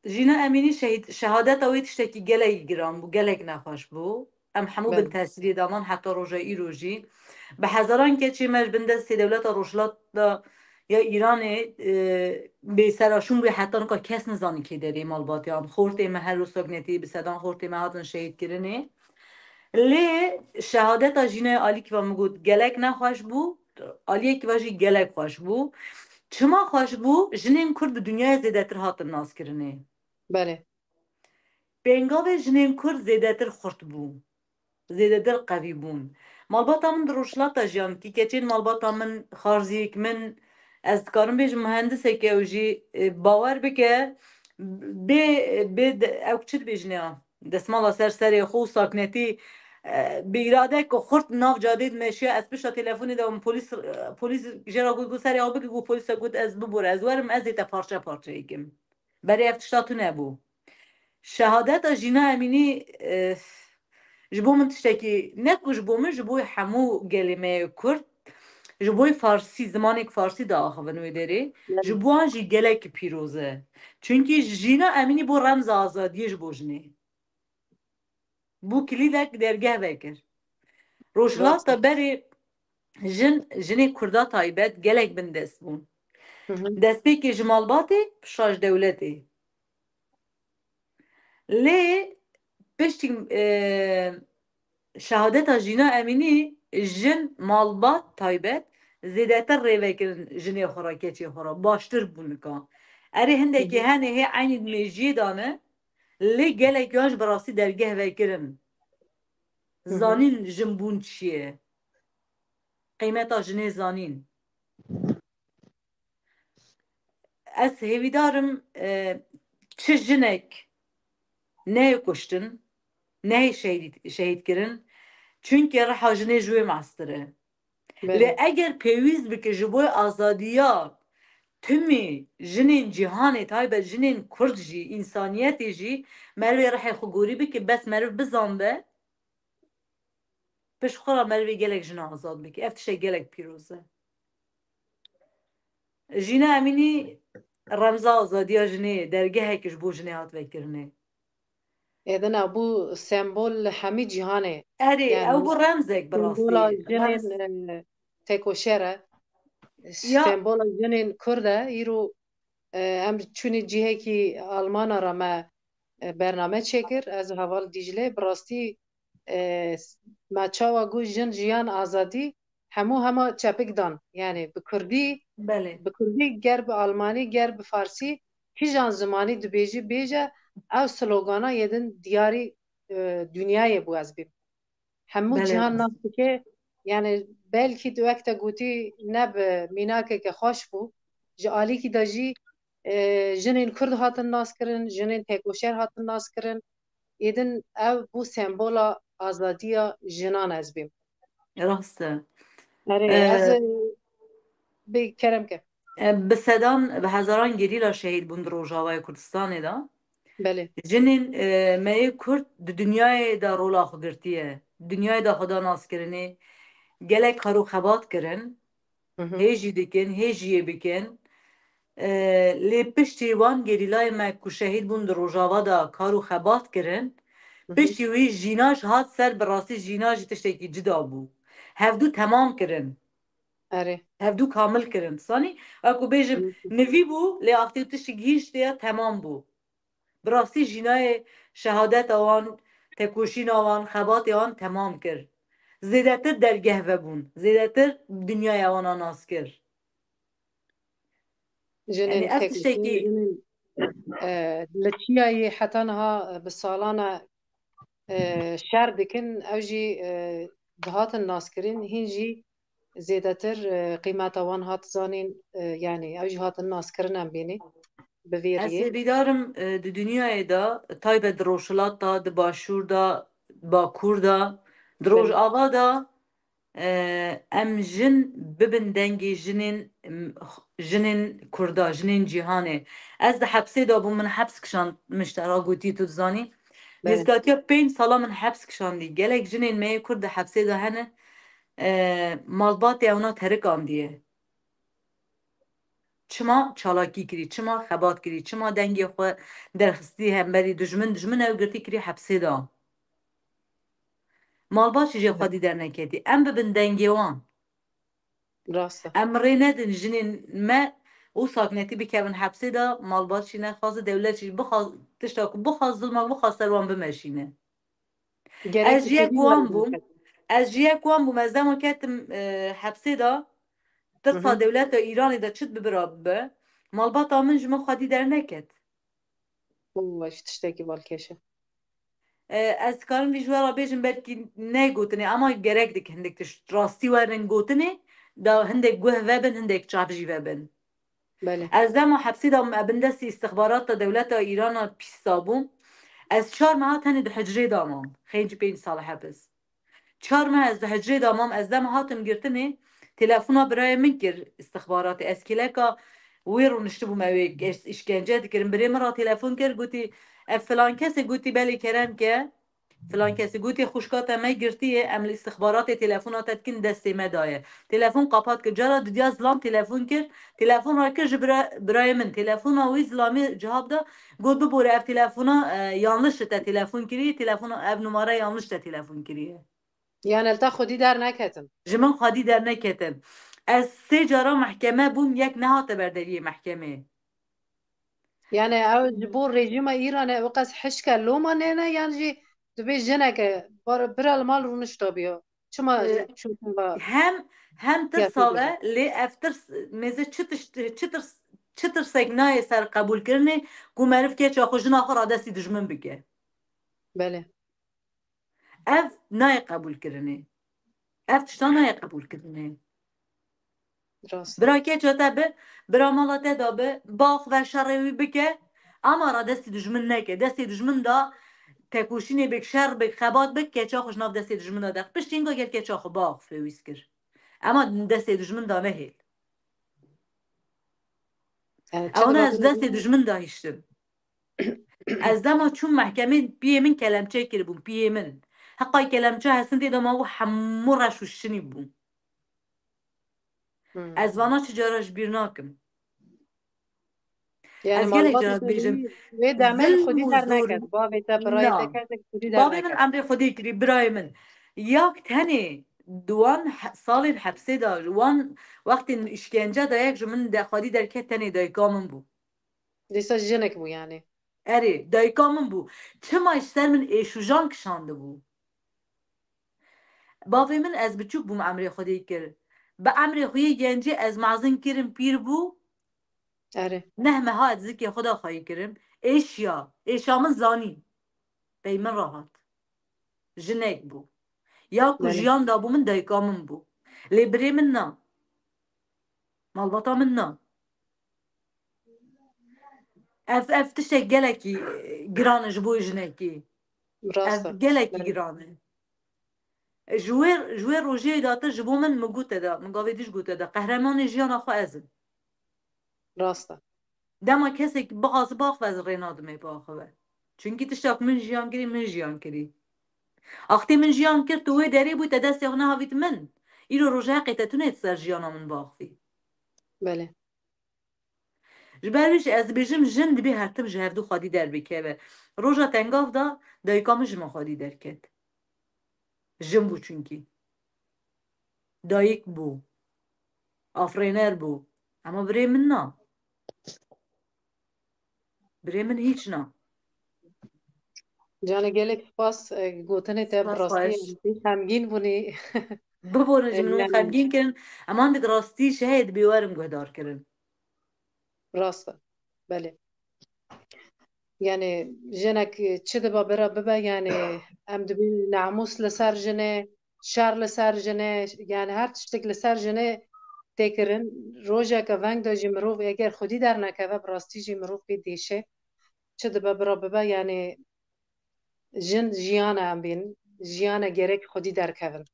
Jîna Emînî şehîd, şehadeta wê tiştekî gelek giran bû, gelek nexweş bû. Em hemû bin Belê. tesîrê daman heta roja îro jî. Bi hezaran keçê me ji bin destê dewleta Rojhilat de ya Îranê, e, bêseraşûn bûye, heta nika kes nizanî kê derê malbatiyan. Xortê me her wisa ginetî bi sedan xortê me hatin şehîdkirinê. Lê şehadeta Jînayê alîkî ve min got gelek nexweş bû, aliyekî ve jî gelek xweş bû. Çima xweş bû? Jinên Kurd bi dinyayê zêdetir hatin naskirinê. Belê. Pêngavê jinên Kurd zêdetir xurt bû. Zêdetir qevî bûn. Malbata min di Rojhilata jiyan dikî, keçên malbata min, xarziyêk min, ez dikarim bêjim muhendisek e ew jî, e, bawer bike, bê, bê de-, ew çi dibêjin ya? Desmala ser serê xwe û saknetî, e, bi îradek xurt nav cadê dimeşiya, ez pişta telefonê de min polîs, e, polîs jê re got, got, "Serê xwe bike," got, polîsa got, "Ez bibore, ez werim, ez ê te parçe parçe bikim." Berê ev tişta tune bû. Şehadeta Jîna Emînî, e, ji bo min tiştekî, ne ku ji bo min, ji bo hemû gelê me yê Kurd, ji bo farsî, zimanê farsî diaxivin wê derê, Evet. ji bo wan jî gelekî pîroz e. Çunkî Jîna Emînî bû remza azadiyê ji bo jinê. Bû kilîdek dergeh vekir. Rojhilata Rast. berê jin, jinê Kurda taybet gelek bindest bûn. Hı hı. Destpêkê ji malbatê, pişa ji dewletê. Lê piştî, e, şehadeta Jîna Emînî jin malbat taybet zêdetir rê vekirin jinê xwe re, keçê xwe re. Baştir bûn nika. Erê hindekî Hı hı. hene hê eynî di mêjiyê de ne, lê gelek yan ji bi rastî dergeh vekirin. Hı hı. Zanîn jin bûn çi ye. Qîmeta jinê zanîn. Ez hêvîdar im, e, çi jinek neyê kuştin, neyê şehîd, şehîd kirin. Çunkî riha jinê ji wê mestir e. Belê. Lê eger pêwîst bike ji bo azadiya timî jinên cîhanê, taybet jinên Kurd jî, însaniyetê jî, merivê rihê xwe gorî bike, bes meriv bizanbe, pişt xwe re merivê gelek jina azad bike. Ev tiştek gelek pîroz e. Jîna Emînî remza azadiya jinê, dergehek ji bo jinê hat vekirinê. Êdina bû sembol li hemî cîhanê. Erê, Yani ew bû remzek bi rastî. Sembola jinên, Remz- e, têkoşer e. Ya. Sembola jinên Kurd e. Îro, e, em çûnî cihekî Almana re me, e, bername çêkir. Ez û heval Dîcle bi rastî, e, me çawa got jin, jiyan, azadî hemû hema çepik dan. Yani bi kurdî, Belê. bi kurdî ger bi almanî, ger bi farsî, kîjan zimanî dibêjî bêje, Ew slogana yê din diyarî, e, dinyayê bû ez bîm. Hemû Belê, cîhan nas dike, yani belkî tu wek te gotî ne bi mînakeke xweş bû. Ji alîkî de jî, e, jinên Kurd hatin nas kirin, jinên tekoşer hatin nas kirin. Êdin ew bû sembola azadiya jinan ez bîm. Rast e. Erê, Ee, ez, e, bê kerem ke. E, bi sedan, bi hezaran gerîla şehîd bûn di Rojavayê Kurdistanê de. Belê. Jinên, e, me yê Kurd di dinyayê de rola xwe girtiye. Dinyayê de xwe da naskirinê. Gelek kar û xebat kirin. Hı hı. Hê jî dikin, hê jî yê bikin. E, lê piştî wan gerîlayê me ku şehîd bûn di Rojava de kar û xebat kirin. Hı hı. Piştî wî jîna ji hat ser, bi rastî jîna jî tiştekî cida bû. Hevdû temam kirin. Erê. Hevdû kamil kirin. Sanî, wek ku bêjim, Hı hı. nivî bû, lê axtê tiştî gihîştê ya temam bû. Bi rastî jînayê şehadeta wan, tekoşîna wan, xebatê wan temam kir. Zêdetir dergeh vebûn, zêdetir dinyaya wana nas kir. Jinên Yani ev tekoşîn, tiştekî jinên, e, li çiyayê heta niha, e, bi salana, e, şer dikin, ew jî, e, dihatin naskirin, hîn jî zêdetir, e, qîmeta wan hat zanîn, e, yani ew jî hatin naskirin em bînî bi vî Ez riyê. hêvîdarim, e, di dinyayê de, taybet di Rojhilat de, di Başûr de, Bakur de, di Belê. Rojava de, e, em jin bibin dengê jinên, m, jinên Kurda, jinên cîhanê. Ez di hepsê de bûm, min heps kişand, min ji te re gotî, tu dizanî. Belê. Nêzîkatiya pênc sala min heps kişandî. Gelek jinên me yê Kurd di hepsê de hene, e, malbatê ewna terikandiye. Çima çalakî kirî, çima xebat kirî, çima dengê xwe derxistî hemberî dijmin, dijmin ew girtî kirî hepsê de. Malbat jî jê xwedî derneketî. Em bibin dengê wan. Rast e. Em rê nedin jinên me û sakinetî bikevin hepsê de, malbat jî nexwaze, dewlet jî bixwaz, tişta ku bixwaz, zilma bixwaz ser wan bimeşîne. Gerek Ez ji yek wan bûm. Ez ji yek wan bûm. Ez dema ketim, e, hepsê de, tirsa Hı hı. dewleta Îranê de çi bi bira bibe, malbata min ji min xwedî derneket. Û eş tiştekî balkêş e. E, ez dikarim vî ji we re bêjim, belkî ne gotinê, ama gerek dik hindik tişt rastî werin gotinê, da hindek guh vebin, hindek çav jî vebin. Belê. Ez dema hepsê de bûm, e, bin destî îstixbarata dewleta Îrana pîs de bûm. Ez çar meha tenê di hucrê de mam. Xêncî pênc sal hepis. Çar meh ez di hucrê de mam. Ez dema hatim girtinê, telefona birayê min kir îstixbaratê. Ez kêleka wê rûniştibûm, ew ê îş-, îşkence dikirin. Birê min re telefon kir, gotî, ev filan kesê? Gotî, belê, kerem ke. Filan kesê gotî, xwişka te me girtiye, em li îstixbaratê telefona te dikin, destê me daye. Telefon qapat kir. Cara dudiya zilam telefon kir. Telefon rakir ji bira-, birayê min. Telefona wî zilamê cihab da. Got, bibore, ev telefona, e, yanlış te telefon kiriye. Telefona, ev numara yanlış te telefon kiriye. Yani li te xwedî derneketin. Ji min xwedî derneketin. Ez sê cara mehkeme bûm, yek nehate ber deriyê mehkemê. Yani ew ji bo rejîma Îranê ew qas hişke loma nêne, yan jî dibê jineke bar-, bira li mal rûnişta biyo. Çima Ee, çûtin va hem, hem tirsa ve, lê ev tirs, mêze çi tişt, çi tirs, çi tirsek nayê ser qebûlkirinê ku meriv keça xwe, jina xwe radestî dijmin bike. Belê. Ev nayê qebûlkirinê. Ev tişta nayê qebûlkirinê. Rast. Bira keça te bi, bira mala te da bi, bax ve şerê wî bike, ama ra destî dijmin neke. Destê dijmin da tekoşînê bik, şer bik, xebat bik, keça xwe ji nav destê dijmin da dex. Piştî hinga gel keça xwe bax fewîs kir. Ema destê dijmin da nehêl. Yani, Ewana ez destê dijmin da hiştim. Ez dema çûm mehkemê, piyê min kelemçe kiribûn, piyê min. Heqay kelemçe hesin tê de ma û hemû reş û şinî bûn. Hmm. Ez vana çi cara ji bîr nakim. Yani ez gelek malbatê cara te dibêjim, wê demê li xwedî derneket. Bavê te, birayê te, kesek xwedî derneket. Bavê min emrê xwedî kirî, birayê min. Yak tenê di wan he-, salên hepsê de, wan wextên îşkence de yek ji min de xwedî derket tenê dayika min bû. Dîsa jinik bû yani. Erê, dayika min bû. Çima ji ser min êşûjan kişandibû? Bavê min, ez biçûk bûm, emrê Xwedê kir. Bi emrê xwe yê gencî ez mezin kirim, pîr bû. Erê. Neh meha ez zikê xwe da xweyî kirim. Êşiya, êşa min zanî. Pey min re hat. Jinek bû. Ya ku Belê. jiyan dabû min, dayika min bû. Lê birê min na. Malbata min na. Ev, ev tiştek gelekî, e, giran e ji bo jinekî. Rast Ev e. gelekî Belê. giran e. Ji wê, ji wê rojê de te ji bo min, min gote de, min gavê dî jî gote de, qehremanê jiyana xwe ez im. Rast e. Dema kesek bixwaz biaxive, ez rê nadim ê biaxive. Çunkî tişta ku min jiyan kirî, min jiyan kirî. Axtê min jiyan kir, tu wê derê bû, te destê xwe nehavît min. Îro roja heqê te tune di ser jiyana min biaxivî. Belê. Ji ber wî jî ez dibêjim, jin dibê her tim ji hevdu xwedî derbikeve. Roja tengav de dayika min ji min xwedî derket. Jin bû çunkî. Dayik bû. Afirêner bû. Ema birê min na. Birê min hîç na. Canê gelek spas, e, gotinê te bi Spas rastî xweş. em pê xemgîn bûnî. Bibore ji min hûn Yani xemgîn kirin. Eman dik rastî ji heyê dibê werin guhdar kirin. Rast e. Belê. Yani jinek çi dibe bira bibe, yani em dibîn namûs li ser jinê, şer li ser jinê, yani her tiştek li ser jinê tê kirin. Rojeke veng de jî mirov eger xwedî dernekeve, bi rastî jî mirov pê dêşe. Çi dibe bira bibe, yani jin jiyan e em bên, jiyan e gerek xwedî derkevin.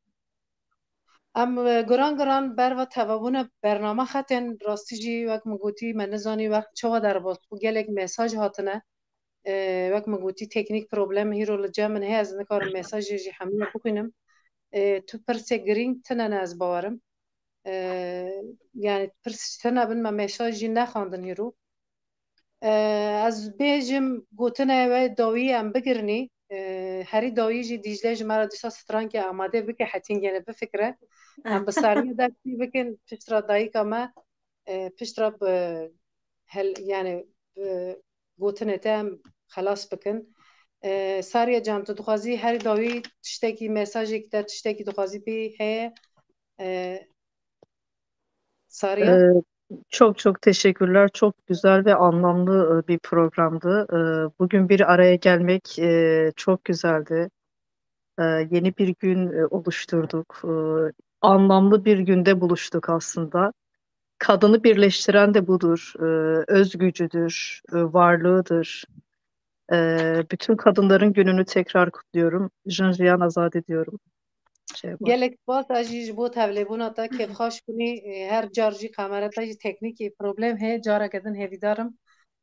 Em, e, guran guran berva tevabûna bername xetên, rastî jî wek min gotî me nizanî wext çawa derbas bû, gelek mesaj hatine. E, wek min gotî teknîk problem hîro li cem min heye, ez nikarim mesajê jî hemû bixwînim. E, tu pirsê girîng tine ne ez bawerim. E, yani pirs tine bin me mesaj jî nexandin hîro. E, ez bêjim gotine we dawî em bigirinî. E, herî dawî jî Dîcle ji me re dîsa strankê amade bike, hetîngene bifikre. Em bi Sariye destî bikin, piştre dayika me, e, piştre bi hel, yani bi gotinê te em xelas bikin. E, Sariye can, tu dixwazî herî dawî tiştekî, mesajekî te tiştekî dixwazî pê heye? E, Sariye? Ee, çok çok teşekkürler. Çok güzel ve anlamlı e, bir programdı. Ee, bugün bir araya gelmek e, çok güzeldi. Ee, yeni bir gün e, oluşturduk. Ee, anlamlı bir günde buluştuk aslında. Kadını birleştiren de budur. Ee, öz gücüdür, e, varlığıdır. Ee, bütün kadınların gününü tekrar kutluyorum. Jin jiyan azadî diyorum. Şey yapar. Gelek spas, ez jî ji bo tevlêbûna te kêfxweş bûnî. Her car jî kamera te jî teknîkî problem heye, careke din hêvîdar im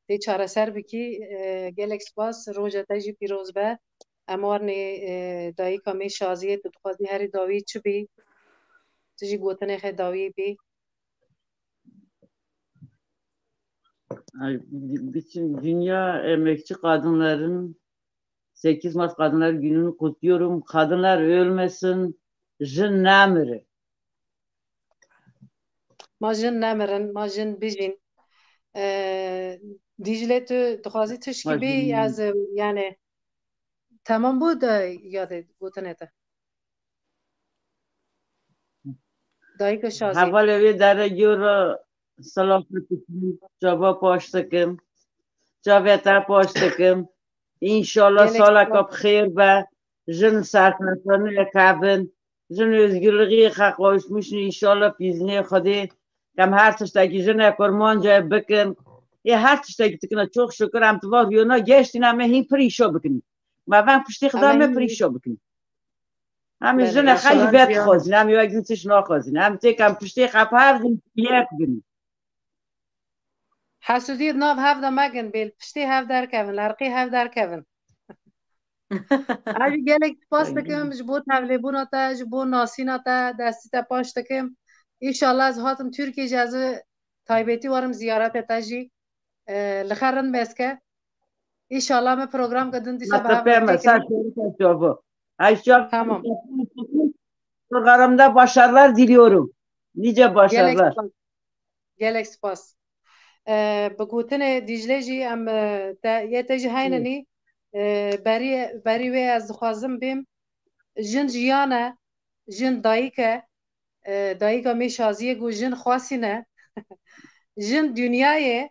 tê çareser bikî. Gelek spas, roja te jî pîroz be. Em warnê dayika me Şaziyê, tu dixwazî herî dawî çi bî? Tu jî gotinê xwe dawî bî. Ay, b- bütün dünya emekçi kadınların sekiz Mart Kadınlar Günü'nü kutluyorum. Kadınlar ölmesin, jin nemirin. Ma jin nemirin, ma jin bijîn. Ee, Dicle, tu dixwazî tişkî bî, ez, e, yani, tamam bû de yadê gotinê te. Dayika Şazî. Hevalê wê deregî re silav dikim, çava paş dikim, çavê te paş dikim. Înşallah Gelek saleka spas. bi xêr be. Jin serxweşaniyê kevin. Jin özgürlüğü xwe qavuşmuşin înşallah pîzinê Xwedê. Em her tiştekî jine kurmanca bikin. Ê her tiştekî dikine. Çok şükür em tiva riyona geştîne em ê hîn pir îşa bikin. Me ven piştî Xweda Em ê me hîn pir îşa bikin. Em ê Belê, jine xwe ji înşallah. vet dixwazin, em ê wek din tişt naxwazin. Em têk em piştê xwe bi hev din yek bin. Hesûdiyê di nav hev de mekin, bê li piştê hev derkevin, li herqê hev derkevin. Ez jî gelek spas Ay. dikim ji bo tevlêbûna te, ji bo nasîna te, destî te paş dikim. Înşallah ez hatim Tirkiyê jî ez ê taybetî werim ziyaretê te jî. E, li xwe rind meske. Înşallah me programeke din dîsa bi hev re têkevin. Tamam. Programda başarılar diliyorum. Nice Gelek başarılar. spas. Gelek spas. E, bi gotinê Dîcle jî em, e, te, yê te jî heynenî. E, berî, berî wê ez dixwazim bêm. Jin jiyan e, jin dayik e. E, dayika me Şaziyê got jin xwesî ne. Jin dinyayê,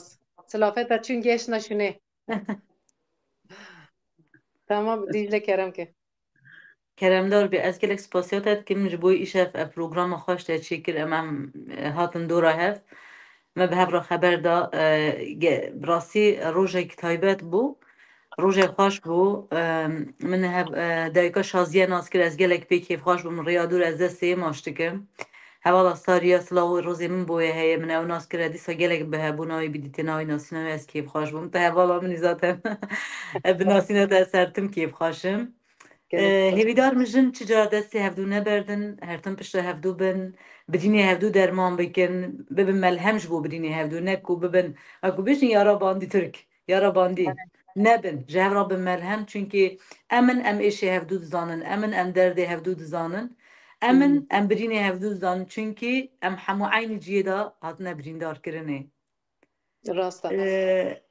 spas. Silafeta çûn geşna şûnê. Tamam, Dîcle kerem ke. Keremdar bî, ez gelek spasiya te dikim ji bo îşev ev programa xweş te çêkir, em em e, hatin dora hev. Me bi hev re xeber da, e, ge- bi rastî rojek taybet bû. Rojek xweş bû. E, min hev, e, dayika Şaziye nas kir, ez gelek pê kêfxweş bûm. Rêya dûr ez destê yê maç dikim. Hevala Sariya, silav û rêzê min bo wê heye. Min ew nas kir, e, dîsa gelek bi hebûna wî, bi dîtina wî, nasîna wî ez kêfxweş bûm. Tu hevala min î zaten. Bi nasîna te ez her tim kêfxweş im. Gelek Ee, spas. Hêvîdar min jin çi cara destê hevdû neberdin, her tim pişta hevdû bin, birînê hevdû derman bikin, bibin melhem ji bo birînê hevdû, ne ku bibin, ha ku bêjin yara bandî Tirk, yara bandî. Nebin, ji hev re bin melhem, çunkî em in, em êşê hevdû dizanin, em in, em derdê hevdû dizanin, em in, Hmm. em birînê hevdû dizanin, çunkî em hemû eynî cihê de hatine birîndarkirinê. Rast e. Ee,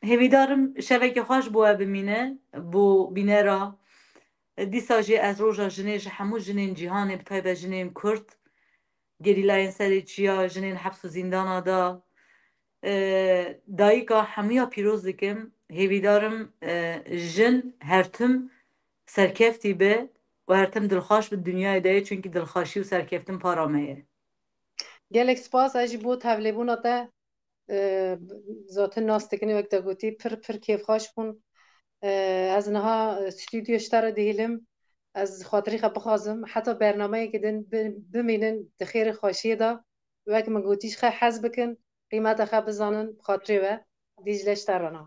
hêvîdarim şeveke xweş bo we bimîne, bo bînera. Dîsa jî ez roja jinê ji hemû jinên cîhanê, bi taybet jinên Kurd, gerîlayên serê çiya, jinên heps û zîndana de, e, dayika hemûya pîroz dikim. Hêvîdarim, e, jin her tim serkeftî be û her tim dilxweş bi dinyayê de ye, çunkî dilxweşî û serkeftin para me ye. Gelek spas, ez jî bo tevlêbûna te, e, zaten nas dikinî, wek te gotî, pir, pir kêfxweş bûn. E, ez niha, e, stûdyo ji te re dihêlim. Ez xatirî xwe bixwazim. Heta bernameyeke din bi-, bimînin di xêr û xweşiyê de. Wek min gotî, ji xwe hez bikin, qîmeta xwe bizanin, bi xatirê we. Dîcle ji te re ne.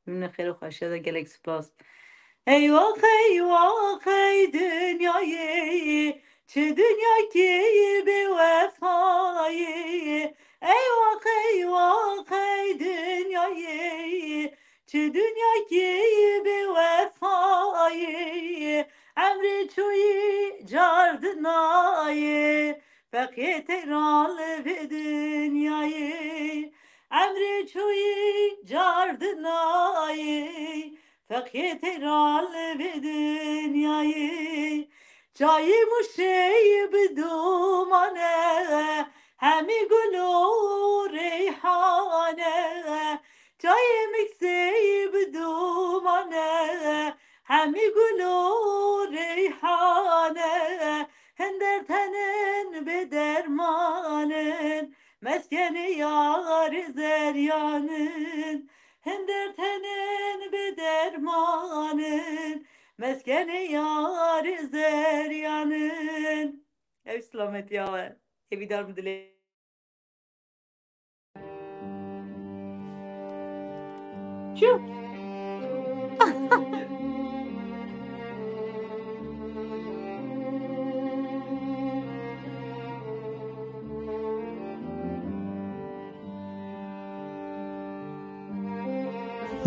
Min xêr û xweşiya de gelek spas. Eywax, eywax, ey dinyayê, çi dinyayekî bêwefayê. Eywax, eywax, ey dinyayê, çi dinyayekî bêwefayê. Emrê çûyî car dinayê, feqiyê teyran li vê dinyayê. Emrê çûyî car dinayê, feqiyê teyran li vê dinyayê. Çayê Mûşê bi dûman e, hemî gul û reyhan e. Çayê Mûşê bi dûman e, hemî gul û reyhan e. Hinder tenin bê derman in, meskenê yarê zeriyan in. Hinder tenin bê derman in, meskenê yarê zeriyan in. Ew silametiya we. Hêvîdar min dilê. Çi?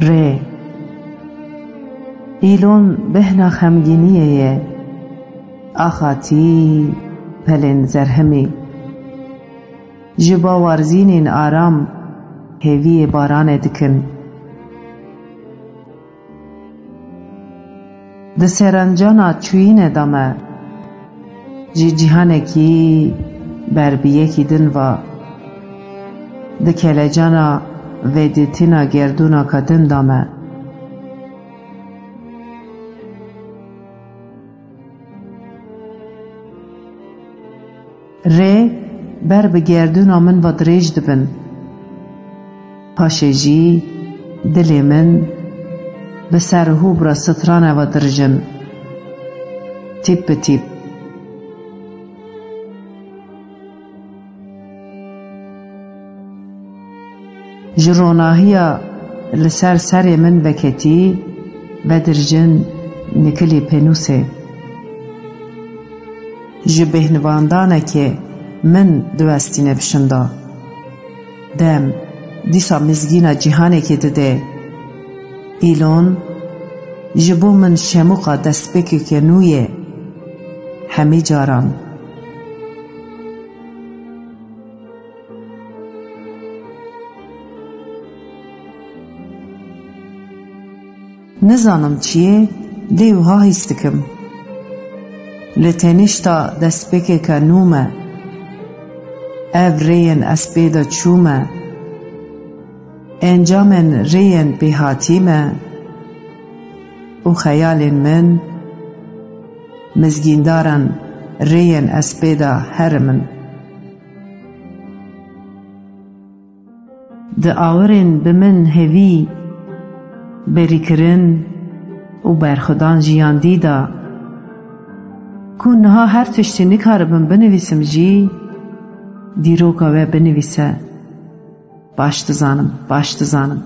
Rê. Îlon bêhna xemgîniyê ye. Axatî pelên zerhemî. Ji bawarzînên aram hêviyê baranê dikin. Di serencana çûyîne de me, ji cîhanekî ber bi yekî din ve, di kelecana vedîtina gerdûnaka din de me. Rê ber bi gerdûna min ve dirêj dibin. Paşê jî dilê min bi ser hûb re strane ve dirijin. Tîp bi tîp. Ji ronahiya li ser serê min veketî, vedirijin Nikilî pênûsê. Ji bêhnivandanekê min diwestîne bi şinda. Dem dîsa mizgîna cîhanekê dide. Îlon ji bo min şemuqa destpêkeke nû ye. Hemî caran. Nizanim çi ye, lê wiha hîs dikim. Li tenişta destpêkeke nû me. Ev rêyên ez pê de çûme. Encamên rêyên pêhatî me. Û xeyalên min, mizgîndaran rêyên ez pê de herim in. Di awirên bi min hevî, berîkirin û berxwedan jiyandî de, ku niha her tiştî nikaribim binivîsim jî, dîroka we binivîse. Baş dizanim, baş dizanim.